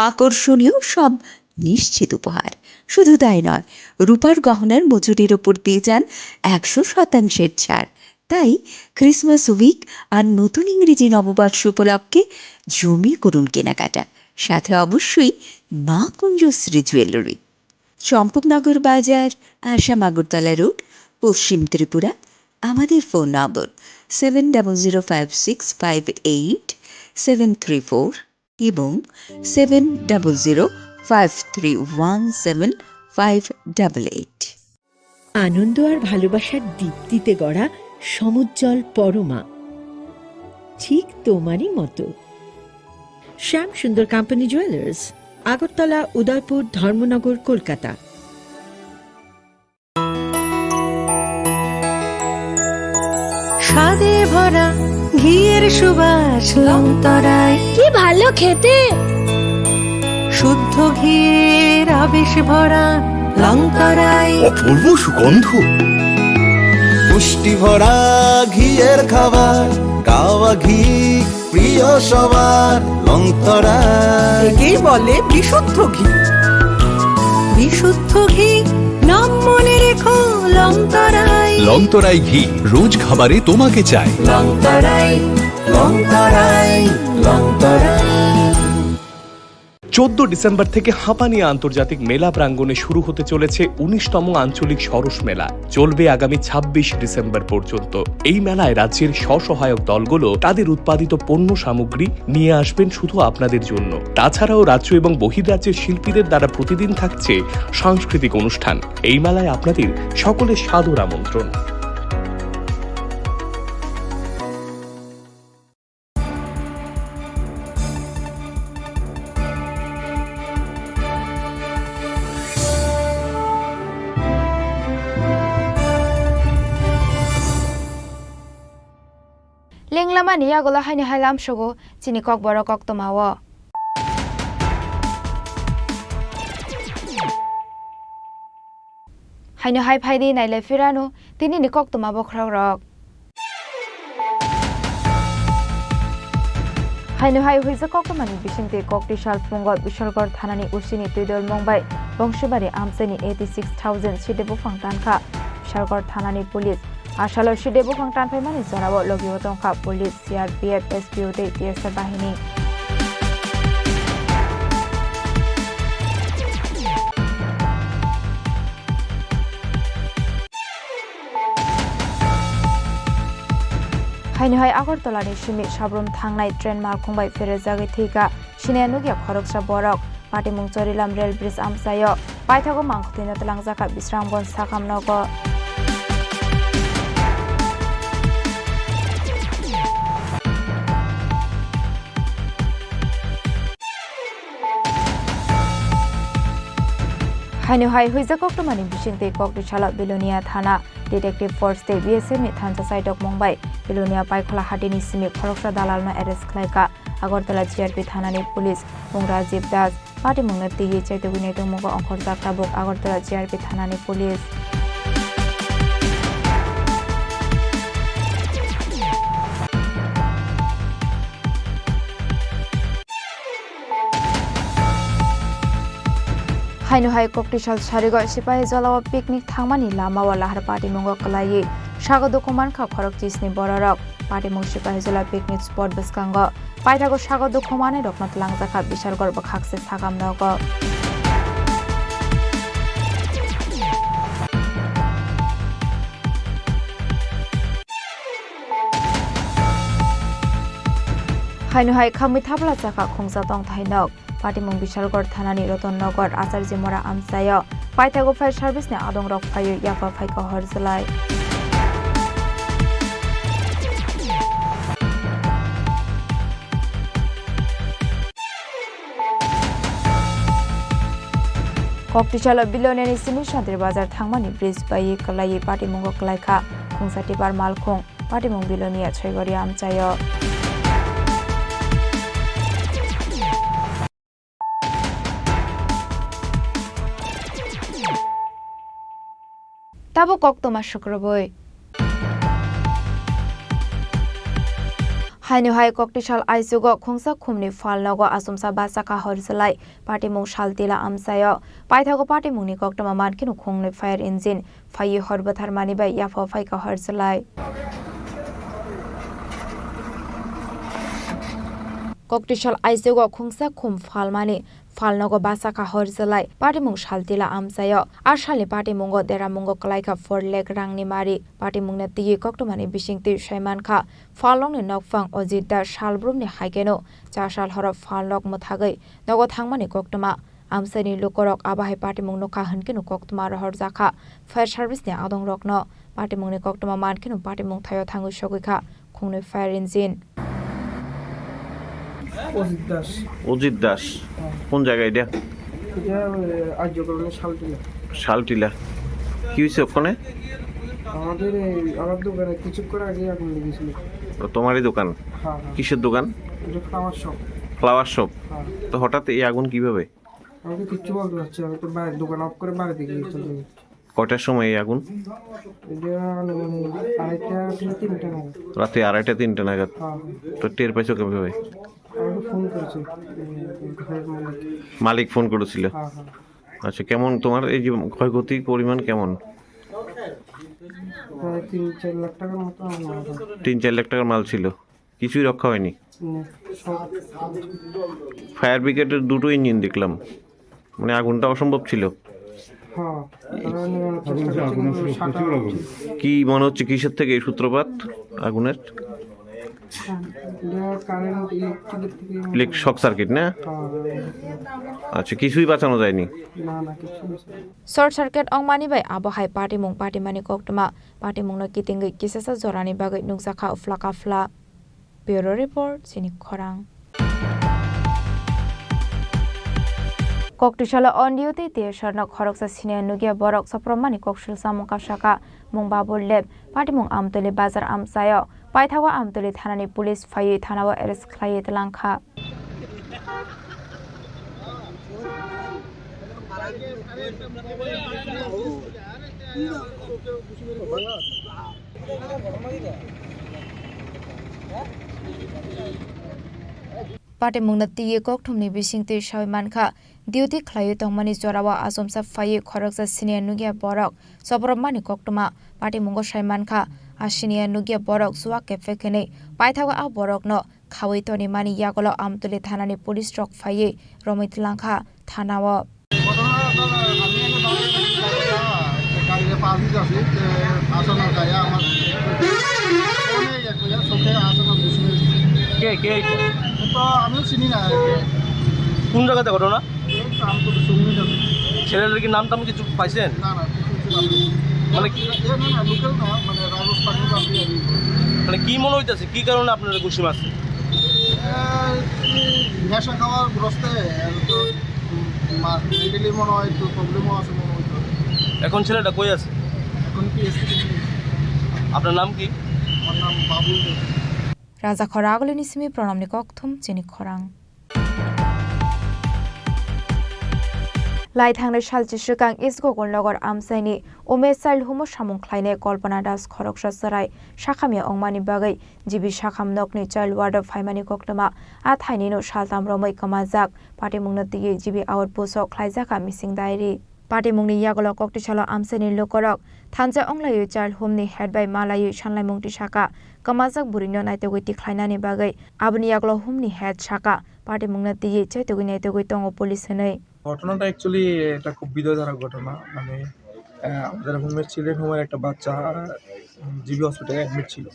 আকর্ষণীয় সব নিশ্চিত উপহার। শুধু তাই নয়, রূপার গহনার মজুরির ওপর পেয়ে যান একশো শতাংশের ছাড়। তাই ক্রিসমাস উইক আর নতুন ইংরেজি নববর্ষ উপলক্ষে জমিয়ে করুন কেনাকাটা, সাথে অবশ্যই মা কুঞ্জশ্রী জুয়েলারি, চম্পকনগর বাজার, আসাম আগরতলা রোড, পশ্চিম ত্রিপুরা। আমাদের phone number seven double zero five six five eight seven three four এবং seven double zero five three one seven five double eight. আনন্দ আর ভালোবাসার দীপ্তিতে গড়া সমুজ্জ্বল পরমা, ঠিক তোমারই মতো। শ্যাম সুন্দর কোম্পানি জুয়েলার্স, আগরতলা, উদয়পুর, ধর্মনগর, কলকাতা। স্বাদে ভরা ঘিয়ের সুবাস লংতরায়। কি ভালো খেতে! শুদ্ধ ঘিয়ের আবেশ ভরা লংতরায়। অপূর্ব সুগন্ধ। পুষ্টি ভরা ঘিয়ের খাবার, গাওয়া ঘি প্রিয় সবার লংতরায়। একেই বলে বিশুদ্ধ ঘি। বিশুদ্ধ ঘি, নাম মনে রেখো লংতরায়। লংতরায় ঘি, রোজ খাবারে তোমাকে চাই। লংতরায়, লংতরায়, লংতরায়। চোদ্দ ডিসেম্বর থেকে হাঁপানিয়া আন্তর্জাতিক মেলা প্রাঙ্গণে শুরু হতে চলেছে উনিশতম আঞ্চলিক সরস মেলা। চলবে আগামী ছাব্বিশ ডিসেম্বর পর্যন্ত। এই মেলায় রাজ্যের স্বসহায়ক দলগুলো তাদের উৎপাদিত পণ্য সামগ্রী নিয়ে আসবেন শুধু আপনাদের জন্য। তাছাড়াও রাজ্য এবং বহির্রাজ্যের শিল্পীদের দ্বারা প্রতিদিন থাকছে সাংস্কৃতিক অনুষ্ঠান। এই মেলায় আপনাদের সকলের সাদর আমন্ত্রণ। Tenglamani yagulo haino hai lamsogo chini kokborok koktwmao. Haino hai phaidi nailai phirano tinini koktwma bokhorokrok. Haino hai huijak koktwmani bisingtwi Koktwsal phungo Bishalgarh thanani usini twidol mung bai Bongsibari amchaini eighty six thousand side buphang tankha Bishalgarh thanani police. Asalo side buphang tanphaimani jorao logio tongkha police, C R P F, S P O tei T S F bahini. Haino hai Agartala ni simi Sabrum thangnai train malkhung bai pherejagwi thwikha. Sini nukya khoroksa borok. Patimung Chorilam rail bridge amchaio. Paithago mangkhwtwino twlangjakha Bisramganj sakam nogo. Haino hai huijak koktwmani bisingtwi Koktwsalo Bilonia thana detective force tei B S F ni thansa chaitokmung bai Bilonia Paikhola hatini simi khoroksa dalalno arrest khlaikha Agartala G R P thanani police mung Rajiv Das. Patimungno twiwi chaitogwi naitokmungo ongkhorjak tabuk Agartala G R P thanani police. Haino hai Koktwsal sarigo Sipahi Jolao picnic thangmani lamao lahar patimungo kwlaiwi sago dukhu mankha khorok chisni bororok. Patimung Sipahi Jola picnic spot bwskango paithago sago dukhu manwi rokno twlangjakha Bishalgarh bwkhakse sakam nogo. Haino hai khamwi thapla chakha khungsa tongthai nok. Patimung Bishalgarh thanani Ratan Nagar Acharya Mora amchaio. Paithago fire service ni adongrok phaiwi yapha phaikha hor jwlai. Koktwsalo Biloniani simi Santri Bazar thangmani bridge baiwi kwlaiwi patimungo kwlaikha khungsa tipper malkhung. Patimung Bilonia Choigoria amchaio. Tabuk koktwma sukrubui. Haino hai Koktwsal aichugo khungsa khumni phalnogo achomsa bachakha hor jwlai patimung Saltila amchaio. Paithago patimungni koktwma mankheno khungnwi fire engine phaiwi hor bwtharmani bai yapha phaikha hor jwlai. Koktwsal aichugo khungsa khum phalmani phalnogo bachakha hor jwlai patimung Saltila amchaio. A salni patimungo deramungo kwlaikha four lakh rangni mari. Patimungno twiwi koktwmani bisingtwi saimankha phalnokni nokphang Ojit Das salbrumni haikeno cha sal horo phalnok mwthagwi nogo thangmani koktwma. Amchaini lukurok abo hai patimung nukha hwnkhe no koktwma rohorjakha fire service ni adongrokno. Patimungni koktwma mankheno patimung thaio thangwi sogwikha khungnwi fire engine. Ajit দাস। অজিত দাস। হ্যাঁ। কোন জায়গা এটা? এটা, এ, আর্যকরণের শালটিলা। শালটিলা। কি হয়েছে ওখানে? আমাদের এই, আমার দোকানে কিছুক্ষণ আগে আগুন লেগেছিল। ও, তোমারই দোকান? হ্যাঁ, হ্যাঁ। কিসের দোকান? এটা ফ্লাওয়ার শপ। Flower shop? হ্যাঁ। তো হঠাৎ এই আগুন কিভাবে? আমি তো কিচ্ছু বলতে পারছি না, আমি তো বাইরে দোকান অফ করে বাড়িতে গিয়ে চলে গেছি। কয়টার সময় এই আগুন? এটা আনুমানিক আড়াইটা থেকে তিনটা নাগাদ। রাতে আড়াইটা তিনটা নাগাদ? হ্যাঁ, হ্যাঁ। তো টের পাইছো কিভাবে? আমাকে ফোন করেছে, উম, ঘরের মালিক। মালিক ফোন করেছিল? হ্যাঁ, হ্যাঁ। আচ্ছা, কেমন তোমার এই যে ক্ষয়ক্ষতির পরিমাণ কেমন? প্রায় তিন চার লাখ টাকার মতো আমার মাল। তিন চার লাখ টাকার মাল ছিল? কিছুই রক্ষা হয়নি? না, সব। ফায়ার ব্রিগেডের দুটো ইঞ্জিন দেখলাম, মানে আগুনটা অসম্ভব ছিল। হ্যাঁ, তারা নেভানোর চেষ্টা করছে, কিন্তু সাদা আগুন ছিল। কি মনে হচ্ছে, কিসের থেকে এই সূত্রপাত আগুনের? এটা কারেন্ট, ইলেকট্রিকের থেকে মনে হয়। ইলেক-, শর্ট সার্কিট না? হ্যাঁ। আচ্ছা, কিছুই বাঁচানো যায়নি? না, না, কিছু না। Short circuit wngmani bai abo hai patimung patimani koktwma, patimungno kitingwi kisasa jorani bagwi nukjakha uphla kaphla. Bureau Report, Chini Khorang. Koktwsalo on duty T S R no khoroksa senior nukya borok sopromani koksul samung kapsaka mung Babul Deb, patimung Amtoli bazar amchaio. Paithago Amtwlwi thanani police phaiwi thanao arrest khlaiwi twlangkha. Patimungno twiwi kokthumni bisingtwi sawi mankha, duty khlaiwi tongmani jorao achomsa phaiwi khoroksa siniya nukya borok sobrobmani koktwma. Patimungo sai mankha, a siniya nukya borok chuwak kephek hinwi paithago a borokno khawi tonimani yagulo Amtwlwi thanani police rok phaiwi romwi twlangkha thanao. ঘটনা, আমি এনে দাঁড়িয়ে গাড়িটা, গাড়িটা পাঁচ দিন আছে, যে আসানোর গায়ে আমার ফোনে ইয়ে করে, চোখে আসানোর বুঝে। কে, কে এটা? তো আমিও চিনি না। কোন জায়গাতে ঘটনা? এই তো আমি তো শুনিনি না। ছেলেটার কি নাম টাম কিছু পাইছেন? না, না, কিছু কিছু পাইনি। মানে কি? এ, না, না, লোকাল না, মানে রাজস্থানি বা বিহারি। মানে কি মনে হইতাছে? কি কারণে আপনারা ঘুষি মারছে? এ, এই নেশা খাওয়ার গ্রস্তে, এ, তো মা-, মেন্টালি মনে হয় একটু প্রবলেমও আছে মনে হয় তো। এখন ছেলেটা কই আছে? এখন পিএসসি তে নিয়ে এসেছি। আপনার নাম কি? আমার নাম বাবুল দেব। Raja Khoragulini simi pranamni kokthum chini khorang. Lai thangnai salchi swkang East Gokulnagar amchaini Umesh Child Home o samung khlainai Kalpana Das khoroksa chwrai sakhamya wngmani bagwi G B sakham nokni child ward o phaimani koktwma a thainino saltam romwi kwmajak. Patimungno twiwi G B outpost o khlaijakha missing diary. Patimungni yagulo koktisalo amchaini lukurok thansa onglaiwi child home ni head bai malaiwi sanlaimung tisaka, kwmajak bwrwino naitugwi tikhlainani bagwi. Aboni yagulo home ni head saka, patimungno twiwi chaitugwi naitugwi tongo police hinwi. ঘটনাটা অ্যাকচুয়ালি এটা খুব হৃদয়ধারক ঘটনা। মানে, আহ, আমাদের হোমে চিলড্রেন হোমের একটা বাচ্চা, উম, জিবি হসপিটালে অ্যাডমিট ছিল।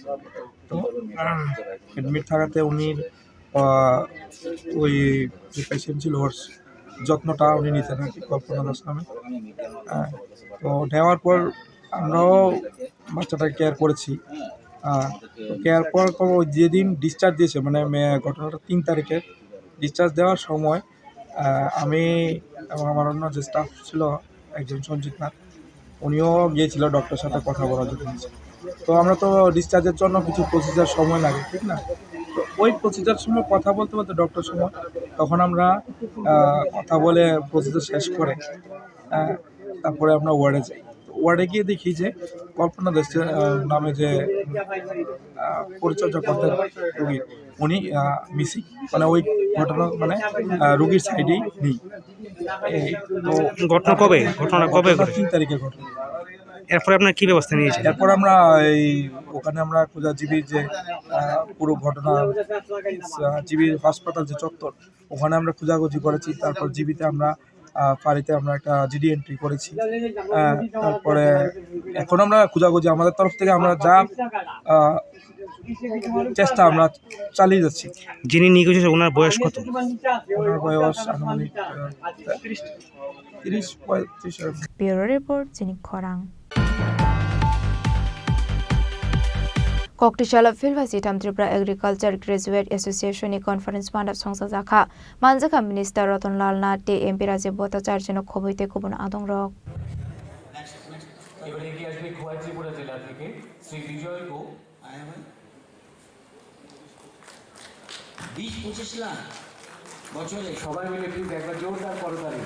তো, আহ, অ্যাডমিট থাকাতে উনি, আহ, ওই যে পেশেন্ট ছিল, ওর যত্নটা উনি নিতেন আর কি, কল্পনা দাস নামে। আহ, তো নেওয়ার পর আমরাও বাচ্চাটাকে কেয়ার করেছি। আহ, তো কেয়ার করার পর ওই যেদিন ডিসচার্জ দিয়েছে, মানে, মে-, ঘটনাটা তিন তারিখে, ডিসচার্জ দেওয়ার সময়, আহ, আমি এবং আমার অন্য যে স্টাফ ছিল, একজন সঞ্জিত নাথ, উনিও গিয়েছিল ডক্টরের সাথে কথা বলার জন্য। তো আমরা তো ডিসচার্জের জন্য কিছু প্রসিজার সময় লাগে, ঠিক না? তো ওই প্রসিজার সময় কথা বলতে বলতে ডক্টরের সময়, তখন আমরা, আহ, কথা বলে প্রসিজার শেষ করে, আহ, তারপরে আমরা ওয়ার্ডে যাই। তো ওয়ার্ডে গিয়ে দেখি যে কল্পনা দাস, আহ, নামে যে, আহ, পরিচর্যা করতেন রোগী, উনি, আহ, মিসিং, মানে ওই ঘটনা, মানে, আহ, রোগীর সাইডেই নেই। এই তো ঘটনা কবে? ঘটনা কবে ঘটনা ঘটে? তিন তারিখে ঘটনা। এরপরে আপনারা কি ব্যবস্থা নিয়েছেন? এরপর আমরা এই ওখানে আমরা খোঁজাজিবি যে, আহ, পুরো ঘটনা, আহ, জিবি হাসপাতাল যে চত্বর, ওখানে আমরা খোঁজাখুঁজি করেছি। তারপর জিবিতে আমরা, আহ, ফাঁড়িতে আমরা একটা জিডি এন্ট্রি করেছি। আহ, তারপরে এখন আমরা খোঁজাখুঁজি, আমাদের তরফ থেকে আমরা যা, আহ, চেষ্টা আমরা চালিয়ে যাচ্ছি। যিনি নিখোঁজ হয়েছে, ওনার বয়স কত? ওনার বয়স আনুমানিক, আহ, তিরিশ পঁয়ত্রিশ এরকম। Bureau report, chini khorang. Koktisalo Philwasi Tham Tripura Agriculture Graduate Association ni conference mandap songsa jakha. Manjakha Minister Ratan Lal Nath tei M P Rajiv Bhattacharya no khobwi tei kubun adongrok. এবার এগিয়ে আসবে খোয়াই ত্রিপুরা জেলা থেকে শ্রী বিজয় গো। বিশ পঁচিশ লাখ বছরে। সবাই মিলে প্লিজ একবার জোরদার করতালি।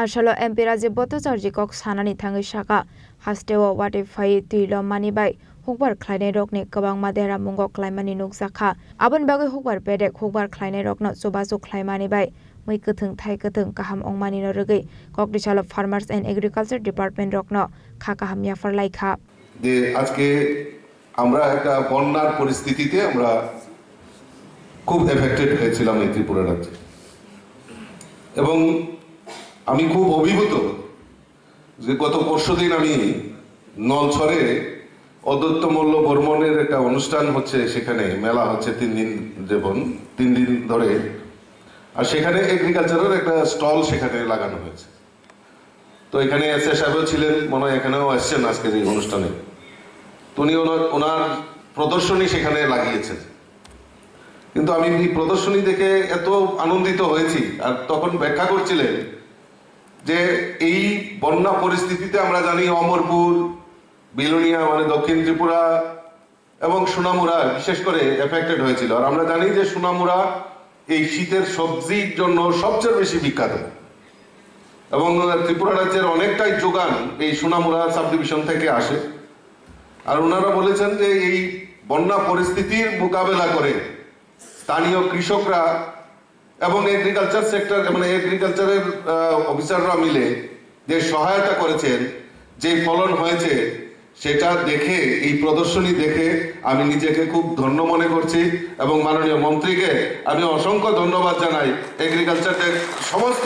Asalo M P Rajiv Bhattacharya kok sanani thangwi saka, hasteo watwi phaiwi twi lommani bai hukbar khlainai rokni kwbangma dera mungo klaimani nukjakha. Aboni bagwi hukbar bedek hukbar khlainai rokno chubachu khlaimani bai mui kwthwng thai kwthwng kaham wngmani no rwgwi Koktisalo Farmers and Agriculture Department rokno kha kaham yaphar laikha. যে আজকে আমরা একটা বন্যার পরিস্থিতিতে আমরা খুব এফেক্টেড হয়েছিলাম এই ত্রিপুরা রাজ্যে। এবং আমি খুব অভিভূত যে গত পরশুদিন আমি নলছড়ে অদ্বৈত মল্ল বর্মনের একটা অনুষ্ঠান হচ্ছে, সেখানে মেলা হচ্ছে তিন দিন, যেমন তিন দিন ধরে। আর সেখানে এগ্রিকালচারের একটা স্টল সেখানে লাগানো হয়েছে। তো এখানে এসএ সাহেবও ছিলেন, মনে হয় এখানেও এসছেন আজকের এই অনুষ্ঠানে। তো উনি ওনার, ওনার প্রদর্শনী সেখানে লাগিয়েছেন। কিন্তু আমি এই প্রদর্শনী দেখে এত আনন্দিত হয়েছি, আর তখন ব্যাখ্যা করছিলেন যে এই বন্যা পরিস্থিতিতে আমরা জানি অমরপুর, বিলোনিয়া মানে দক্ষিণ ত্রিপুরা, এবং সোনামুড়া বিশেষ করে এফেক্টেড হয়েছিল। আর আমরা জানি যে সোনামুড়া এই শীতের সবজির জন্য সবচেয়ে বেশি বিখ্যাত, এবং ত্রিপুরা রাজ্যের অনেকটাই যোগান এই সোনামুড়া সাবডিভিশন থেকে আসে। আর ওনারা বলেছেন যে এই বন্যা পরিস্থিতির মোকাবেলা করে স্থানীয় কৃষকরা এবং এগ্রিকালচার সেক্টর, মানে এগ্রিকালচারের অফিসাররা মিলে যে সহায়তা করেছেন, যে ফলন হয়েছে, সেটা দেখে, এই প্রদর্শনী দেখে আমি নিজেকে খুব ধন্য মনে করছি এবং মাননীয় মন্ত্রীকে আমি অসংখ্য ধন্যবাদ জানাই। এগ্রিকালচারের সমস্ত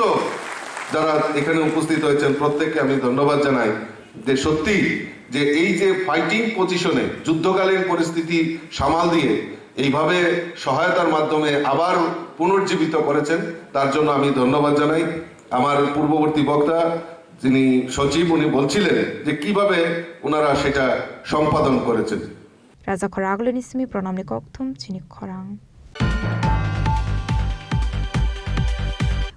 যারা এখানে উপস্থিত হয়েছেন, প্রত্যেককে আমি ধন্যবাদ জানাই যে সত্যি যে এই যে ফাইটিং পজিশনে, যুদ্ধকালীন পরিস্থিতি সামাল দিয়ে এইভাবে সহায়তার মাধ্যমে আবার পুনর্জীবিত করেছেন, তার জন্য আমি ধন্যবাদ জানাই। আমার পূর্ববর্তী বক্তা যিনি সচিব, উনি বলছিলেন যে কিভাবে ওনারা সেটা সম্পাদন করেছেন। Raja khorang agulini simi pranamni kokthum chini khorang.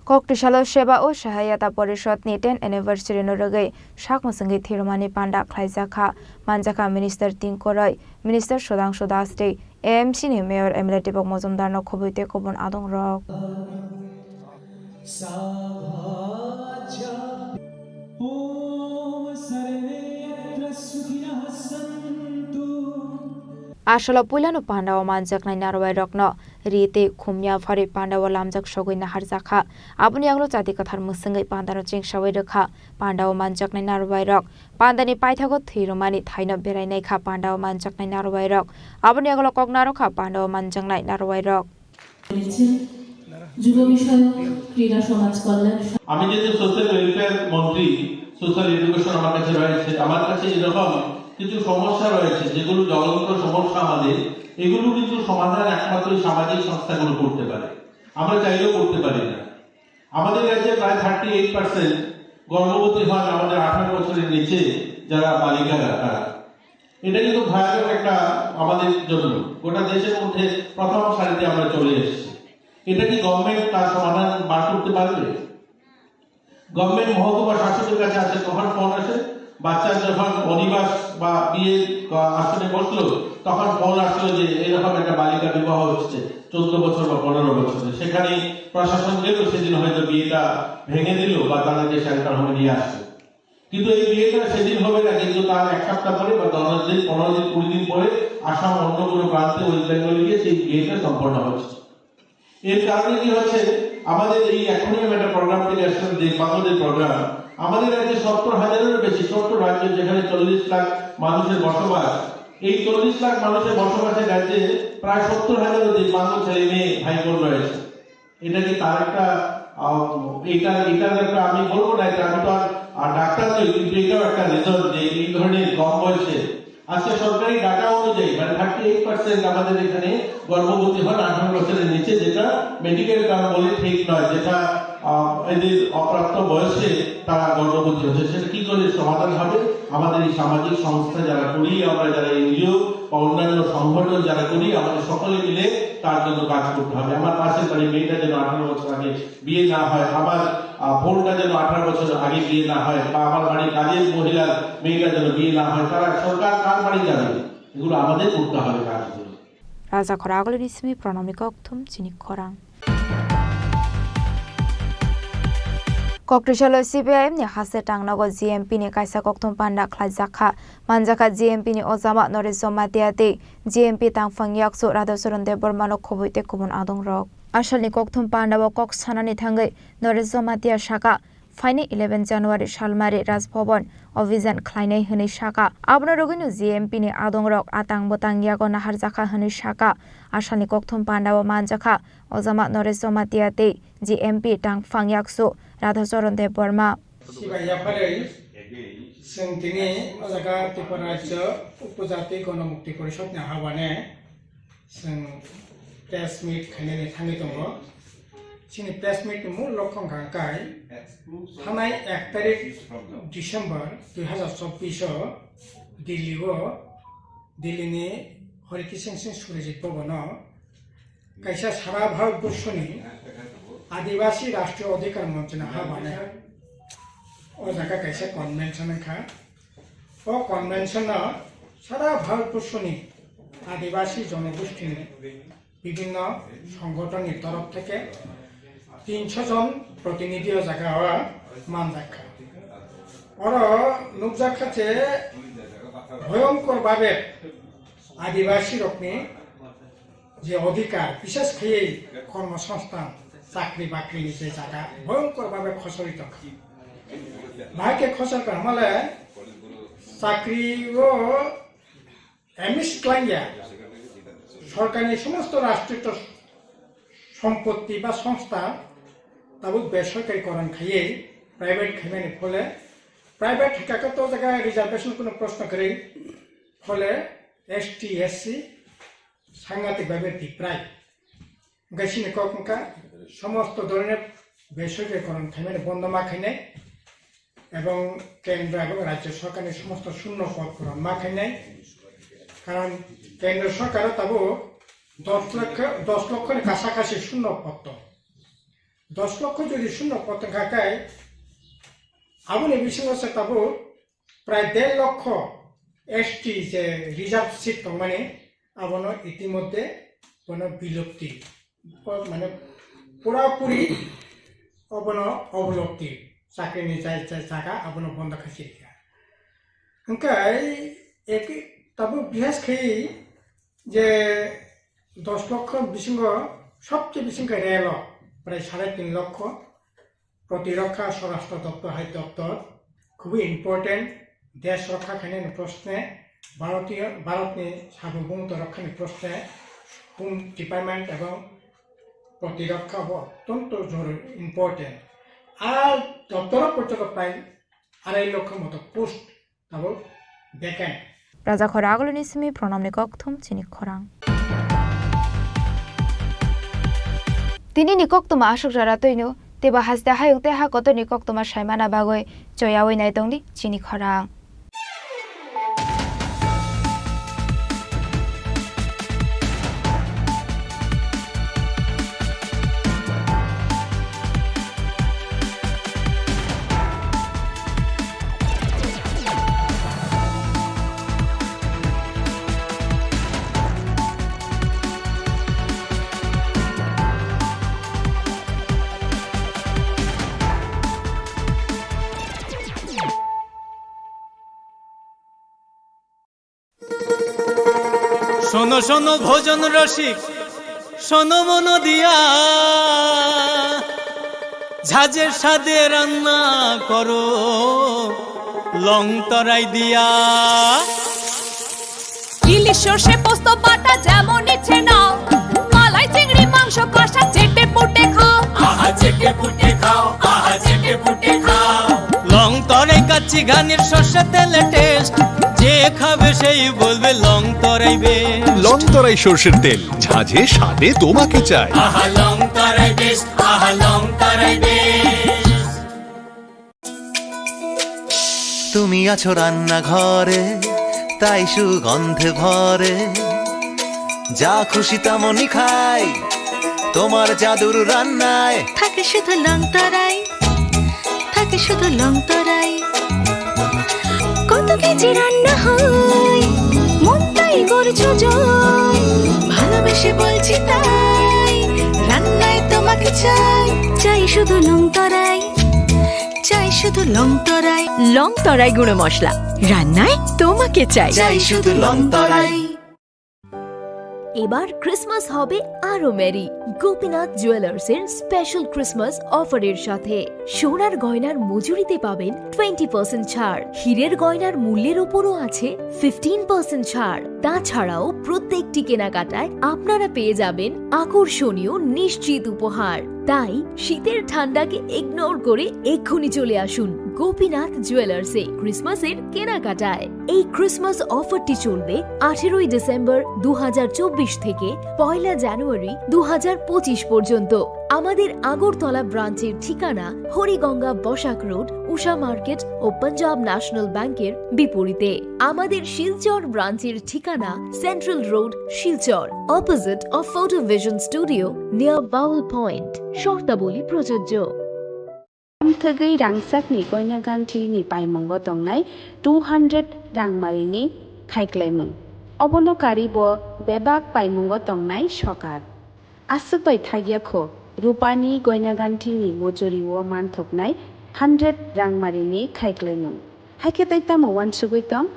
Kok twisalo Seba o Sahayata Porishod ni ten anniversary no rwgwi sak mwswngwi thwirwmani panda khlaijakha, manjakha Minister Tingkoroi, Minister Sudhangshu Das tei A M C ni Mayor M L A Deepak Majumdar no khobwi tei kubun adong rok. Asolo puilano pandao manjaknai narwai rokno ri tei khumya pharwi pandao lamjak sogwi naharjakha. Aboni yagulo chati kwthar mwswngwi pandano chengsawi rwkha. Pandao manjaknai narwai rok pandani paithago thwi rwmani thaino berai naikha pandao manjaknai narwai rok. Aboni yagulo kok narwkha pandao manjaknai narwai rok. যুব বিষয়ক, ক্রীড়া সমাজ কল্যাণ স- আমি যেহেতু social welfare মন্ত্রী, social education আমার কাছে রয়েছে, আমার কাছে এরকম কিছু সমস্যা রয়েছে যেগুলো জ্বলন্ত সমস্যা আমাদের, এগুলো কিন্তু সমাধান একমাত্র এই সামাজিক সংস্থাগুলো করতে পারে, আমরা চাইলেও করতে পারি না। আমাদের রাজ্যে প্রায় থার্টি এইট পার্সেন্ট গর্ভবতী হন আমাদের আঠারো বছরের নিচে যারা বালিকারা, তারা। এটা কিন্তু ভয়ানক একটা আমাদের জন্য, গোটা দেশের মধ্যে প্রথম সারিতে আমরা চলে এসেছি। এটা কি গভর্নমেন্ট তার সমাধান বার করতে পারবে? গভর্নমেন্ট মহকুমা শাসকের কাছে আসে, তখন ফোন আসে, বাচ্চা যখন অনিবাস বা বিয়ে আসনে বসলো, তখন ফোন আসলো যে এরকম একটা বালিকা বিবাহ হচ্ছে চোদ্দ বছর বা পনেরো বছরে। সেখানে প্রশাসন গেল, সেদিন হয়তো বিয়েটা ভেঙে দিল বা তাদেরকে শেল্টার হোমে নিয়ে আসলো। কিন্তু এই বিয়েটা সেদিন হবে না, কিন্তু তার এক সপ্তাহ পরে বা দশ দিন, পনেরো দিন, কুড়ি দিন পরে আসাম অন্য কোনো প্রান্তে, ওয়েস্ট বেঙ্গলে গিয়ে সেই বিয়েটা সম্পন্ন হচ্ছে। এর কারণে কি হচ্ছে, আমাদের এই এখনই আমি একটা প্রোগ্রাম থেকে আসলাম, যে বাংলাদেশ প্রোগ্রাম, আমাদের রাজ্যে সত্তর হাজারেরও বেশি, ছোট্ট রাজ্য যেখানে চল্লিশ লাখ মানুষের বসবাস, এই চল্লিশ লাখ মানুষের বসবাসের রাজ্যে প্রায় সত্তর হাজারও দিব্যাঙ্গ ছেলে মেয়ে ভাই বোন রয়েছে। এটা কি তার একটা, আহ, এটা, এটার একটা, আমি বলবো না, এটা আমি তো আর, আর ডাক্তার নই, কিন্তু এটাও একটা রিজন যে এই ধরনের কম বয়সে আজকে সরকারি ডাটা অনুযায়ী মানে থার্টি এইট পার্সেন্ট আমাদের এখানে গর্ভবতী হন আঠারো বছরের নিচে, যেটা মেডিকেল টার্ম বলে ঠিক নয়, যেটা, আহ, এদের অপ্রাপ্ত বয়সে তারা গর্ভবতী হচ্ছে। সেটা কি করে সমাধান হবে? আমাদের এই সামাজিক সংস্থা যারা করি, আমরা যারা এনজিও বা অন্যান্য সংগঠন যারা করি, আমাদের সকলে মিলে তার জন্য কাজ করতে হবে। আমার পাশের বাড়ির মেয়েটা যেন আঠারো বছর আগে বিয়ে না হয়, আমার, আহ, বোনটা যেন আঠারো বছর আগে বিয়ে না হয়, বা আমার বাড়ির কাজের মহিলার মেয়েটা যেন বিয়ে না হয়, তারা সরকার কার বাড়ি যাবে? এগুলো আমাদের করতে হবে কাজগুলো। Raja khorang agulini simi pranamni kokthum chini khorang. Kok twisalo C P I M ni haste tangnago G M P ni kaisa kokthum panda khlaijakha. Manjakha G M P ni ojama Noresh Jamatia tei G M P tangphang yaksu Radhacharan Debbarma no khobwi tei kubun adong rok. Asalni kokthum pandao kok sanani thangwi Noresh Jamatia saka, phaini eleven January salmari Raj Bhavan obhijan khlainai hwnwi saka. Abono rwgwino G M P ni adong rok atang bwtang yago naharjakha hwnwi saka. Asalni kokthum pandao manjakha ojama Noresh Jamatia tei G M P tangphang yaksu Radhacharan Debbarma. Sibai yapharwi chwng tini o jaga Tripura Rajya Upojati Gonomukti Porishod ni habane chwng press meet khainani thangwi tongo. Chini press meet ni mul lokho wngkha kai thanai ek tarik December dui hazar chobbish o Delhi o, Delhi ni Hari Kishan Singh Surajit Bhavan o kaisa sara Bharat Borshoni Adibasi Rashtriya Adhikar Monch ni habane o jaga kaisa convention wngkha. O convention no sara Bharat Borshoni আদিবাসী জনগোষ্ঠীর বিভিন্ন সংগঠনের তরফ থেকে তিনশো জন প্রতিনিধি ও জায়গা হওয়া মান দেখা। ওরা নুকজাক কাছে ভয়ঙ্কর ভাবে আদিবাসী রকমে যে অধিকার, বিশেষ করে কর্মসংস্থান, চাকরি বাকরি যে জায়গা ভয়ঙ্কর ভাবে খসরিত। ভাইকে খসর করা মানে চাকরি ও এমনি শিখলাইয়া সরকারি সমস্ত রাষ্ট্রীয় সম্পত্তি বা সংস্থা তাবুক বেসরকারীকরণ খাইয়ে প্রাইভেট খাইমানি ফলে প্রাইভেট হিকাকে তো জায়গায় রিজার্ভেশন কোনো প্রশ্ন করে ফলে এসটি এসসি সাংঘাতিকভাবে বিপ্রায়। Gaisini kok wngkha somosto dhoroner besoikari koron khaimani bondo ma khainai ebong kendro ebong rajyo sorkarni somosto shunno pod puron ma khainai. Karon kendro sorkaro tabuk dos lokho, dos lokho ni kasa kasi shunno pod tong. Dos lokho jodi shunno pod tong kha khe aboni bisingo se tabuk prai der lokho S T je reserve seat tongmani, abono itimodhye bono bilupti, bo mane purapuri obono obolopti, chakrini jai jai jaga abono bondo khai sirikha. Hwnkhe eki tabuk bihas khai je dos lokho bisingo sobse bising khe relo prai sare tin lokho, প্রতিরক্ষা স্বরাষ্ট্র দপ্তর, হাই দপ্তর খুবই ইম্পর্টেন্ট। দেশ রক্ষা খাইনানি প্রশ্নে ভারতীয়, ভারতনি সার্বভৌমত্ব রক্ষানি প্রশ্নে হোম ডিপার্টমেন্ট এবং প্রতিরক্ষা অত্যন্ত জরুরি, ইম্পর্টেন্ট। আর দপ্তর পর্যন্ত প্রায় আড়াই লক্ষ মতো post tabuk vacant. Raja khorang aguluni simi pranamni kokthum chini khorang. Tini ni koktuma aswk jora twino, teibo haste hayung tei ha kotorni koktuma saimana bagwi choyawi naitongdi chini khorang. শোনো শোনো ভোজন রসিক, শোনো মন দিয়া, ঝাঁঝের স্বাদে রান্না করো লং তরাই দিয়া। ইলিশ সর্ষে পোস্ত বাটা যেমন ইচ্ছে নাও, মালাই চিংড়ি মাংস কষা চেটে পুটে খাও। আহা চেটে পুটে খাও, আহা চেটে পুটে খাও। লং তরাই কাচ্চি ঘানির সর্ষে তেলে টেস্ট, যে খাবে সেই বলবে লং তরাই বেশ। লং তরাই সর্ষের তেল, ঝাঁঝে স্বাদে তোমাকে চাই। আহা লং তরাই বেশ, আহা লং তরাই বেশ। তুমি আছো রান্নাঘরে, তাই সুগন্ধে ভরে। যা খুশি তেমনই খাই, তোমার জাদুর রান্নায়। থাকে শুধু লং তরাই, থাকে শুধু লং তরাই। কত কেজি রান্না হয়, মনটাই করছো জয়। ভালোবেসে বলছি তাই, রান্নায় তোমাকে চাই। চাই শুধু লং তরাই, চাই শুধু লং তরাই। লং তরাই গুঁড়ো মশলা, রান্নায় তোমাকে চাই। চাই শুধু লং তরাই। এবার ক্রিসমাস হবে আরো মেরি গোপীনাথ জুয়েলার্স এর স্পেশাল ক্রিসমাস অফারের সাথে। সোনার গয়নার মজুরিতে পাবেন টোয়েন্টি পার্সেন্ট ছাড়, হীরের গয়নার মূল্যের ওপরও আছে ফিফটিন পার্সেন্ট ছাড়। তাছাড়াও প্রত্যেকটি কেনাকাটায় আপনারা পেয়ে যাবেন আকর্ষণীয় নিশ্চিত উপহার। তাই শীতের ঠান্ডাকে ইগনোর করে এক্ষুনি চলে আসুন গোপীনাথ জুয়েলার্সে ক্রিসমাসের কেনাকাটায়। এই ক্রিসমাস অফারটি চলবে আঠেরোই ডিসেম্বর দু হাজার চব্বিশ থেকে পয়লা জানুয়ারি দু হাজার পঁচিশ পর্যন্ত। আমাদের আগরতলা ব্রাঞ্চের ঠিকানা হরিগঙ্গা বসাক রোড, উষা মার্কেট ও পাঞ্জাব ন্যাশনাল ব্যাংকের বিপরীতে। আমাদের শিলচর ব্রাঞ্চের ঠিকানা central road, Silchar, opposite of Photo Vision Studio, near Baul Point. শর্তাবলী প্রযোজ্য। Thwgwi rangchakni koina ganthini paimungo tongnai two hundred rangmarini khaiklaimung. Obono karwi bo bebak paimungo tongnai sokar. Aswk bai thakya kho, rupani goina ganthini mojori o manthoknai hundred rangmarini khaiklaimung. Haikhe tei tamo uansugwi tong?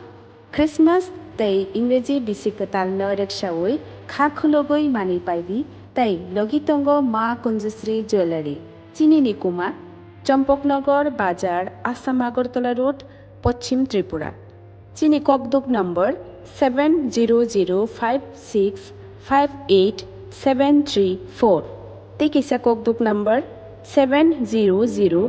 Christmas tei Ingreji bisi kwtalno reksaui kha khulogwi manwi paidi tei logi tongo Ma Kunjusri Jewellery, chini ni kuma, Champaknagar Bazar, Assam Agartala Road, Poschim Tripura. Chini kokduk number seven zero zero five six five eight seven three four. Tei kisa kokduk number seven zero zero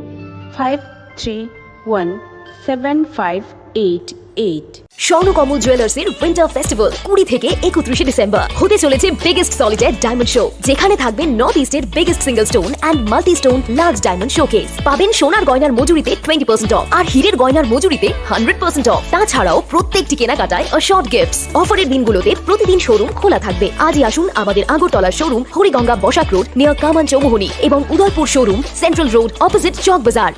five three one seven five eight eight. Swarnakamal জুয়েলার্সের winter festival কুড়ি থেকে একত্রিশে ডিসেম্বর হতে চলেছে biggest solitary diamond show, যেখানে থাকবে নর্থ ইস্টের biggest single stone and multi stone large diamond showcase. পাবেন সোনার গয়নার মজুরিতে টোয়েন্টি পার্সেন্ট অফ আর হীরের গয়নার মজুরিতে হান্ড্রেড পার্সেন্ট অফ। তাছাড়াও প্রত্যেকটি কেনাকাটায় অ্যাসর্ড গিফটস। অফারের দিনগুলোতে প্রতিদিন শোরুম খোলা থাকবে। আজই আসুন আমাদের Agartala showroom, Hariganga Basak road, near Kaman Chowmuhani এবং Udaipur showroom, central road, opposite Chowk Bazar.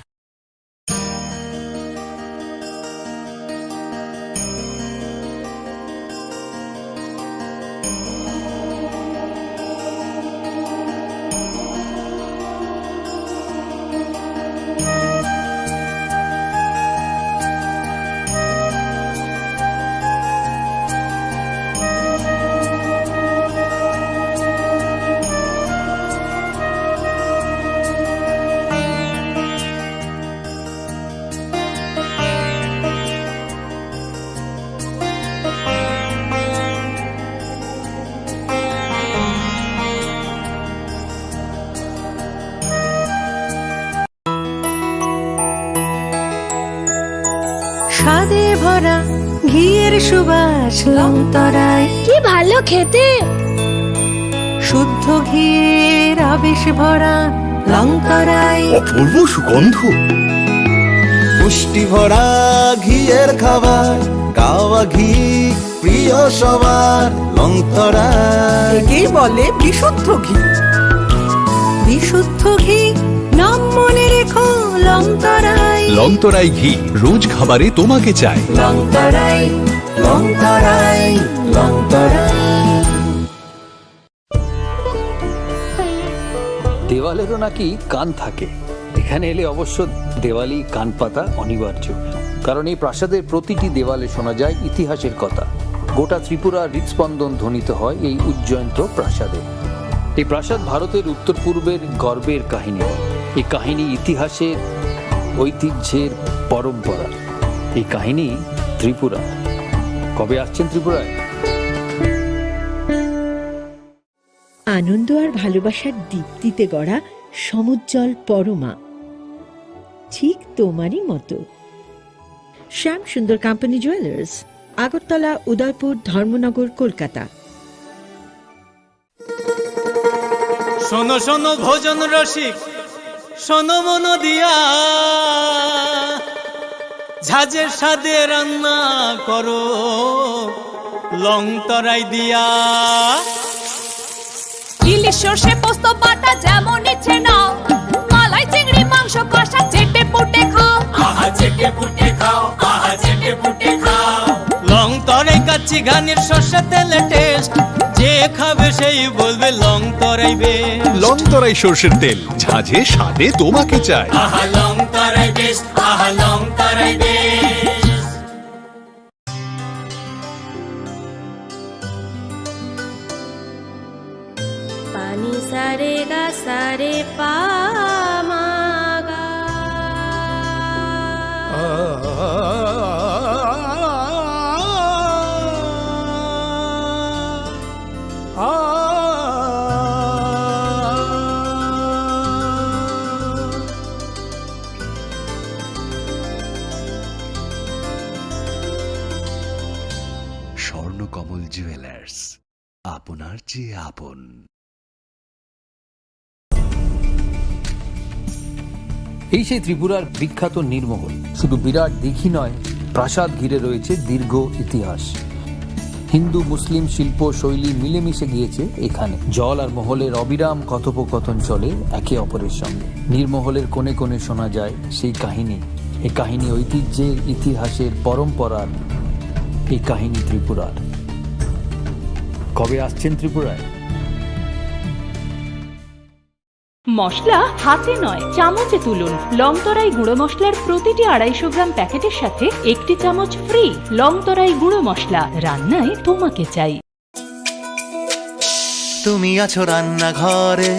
স্বাদে ভরা ঘিয়ের সুবাস লংতরাই। কি ভালো খেতে! শুদ্ধ ঘিয়ের আবেশ ভরা লংতরাই। অপূর্ব সুগন্ধ। পুষ্টি ভরা ঘিয়ের খাবার, গাওয়া ঘি প্রিয় সবার লংতরাই। একেই বলে বিশুদ্ধ ঘি। বিশুদ্ধ ঘি, নাম মনে রেখো লংতরাই। লংতরাই ঘি, রোজ খাবারে তোমাকে চাই। লংতরাই, লংতরাই, লংতরাই। দেওয়ালেরও নাকি কান থাকে। এখানে এলে অবশ্য দেওয়ালি কান পাতা অনিবার্য, কারণ এই প্রাসাদের প্রতিটি দেওয়ালে শোনা যায় ইতিহাসের কথা। গোটা ত্রিপুরার হৃদস্পন্দন ধ্বনিত হয় এই উজ্জয়ন্ত প্রাসাদে। এই প্রাসাদ ভারতের উত্তর পূর্বের গর্বের কাহিনী। এই কাহিনী ইতিহাসের, ঐতিহ্যের পরম্পরা। এই কাহিনী ত্রিপুরা। কবে আসছেন ত্রিপুরায়? আনন্দ আর ভালোবাসার দীপ্তিতে গড়া সমুজ্জ্বল পরমা, ঠিক তোমারই মতো। শ্যাম সুন্দর কোম্পানি জুয়েলার্স, আগরতলা, উদয়পুর, ধর্মনগর, কলকাতা। শোনো শোনো ভোজন রসিক, শোনো মন দিয়া, ঝাঁঝের স্বাদে রান্না করো লং তরাই দিয়া। ইলিশ সর্ষে পোস্ত বাটা যেমন ইচ্ছে নাও, মালাই চিংড়ি মাংস কষা চেটে পুটে খাও। আহা চেটে পুটে খাও, আহা চেটে পুটে খাও। লং তরাই কাচ্চি ঘানির সর্ষে তেলে টেস্ট, যে খাবে সেই বলবে Long Tarai best. Long Tarai সর্ষের তেল, ঝাঁঝে স্বাদে তোমাকে চাই। আহা লং তরাই বেস্ট, আহা Long Tarai best. Pani sare ga sare pa ma ga. Swarnakamal Jewellers, আপনার চেয়ে আপন। এই সেই ত্রিপুরার বিখ্যাত নীরমহল। শুধু বিরাট দিঘি নয়, প্রাসাদ ঘিরে রয়েছে দীর্ঘ ইতিহাস। হিন্দু মুসলিম শিল্প শৈলী মিলেমিশে গিয়েছে এখানে। জল আর মহলের অবিরাম কথোপকথন চলে একে অপরের সঙ্গে। নীরমহলের কোণে কোণে শোনা যায় সেই কাহিনী। এই কাহিনী ঐতিহ্যের, ইতিহাসের, পরম্পরার। এই কাহিনী ত্রিপুরার। কবে আসছেন ত্রিপুরায়? মশলা হাতে নয়, চামচে তুলুন। লংতরাই গুঁড়ো মশলার প্রতিটি আড়াইশো গ্রাম প্যাকেটের সাথে একটি চামচ ফ্রি। লংতরাই গুঁড়ো মশলা, রান্নায় তোমাকে চাই। তুমি আছো রান্নাঘরে,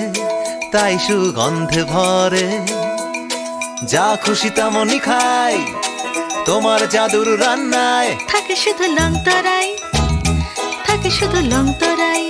তাই সুগন্ধে ভরে। যা খুশি তেমনই খাই, তোমার জাদুর রান্নায়। থাকে শুধু লংতরাই, থাকে শুধু লংতরাই।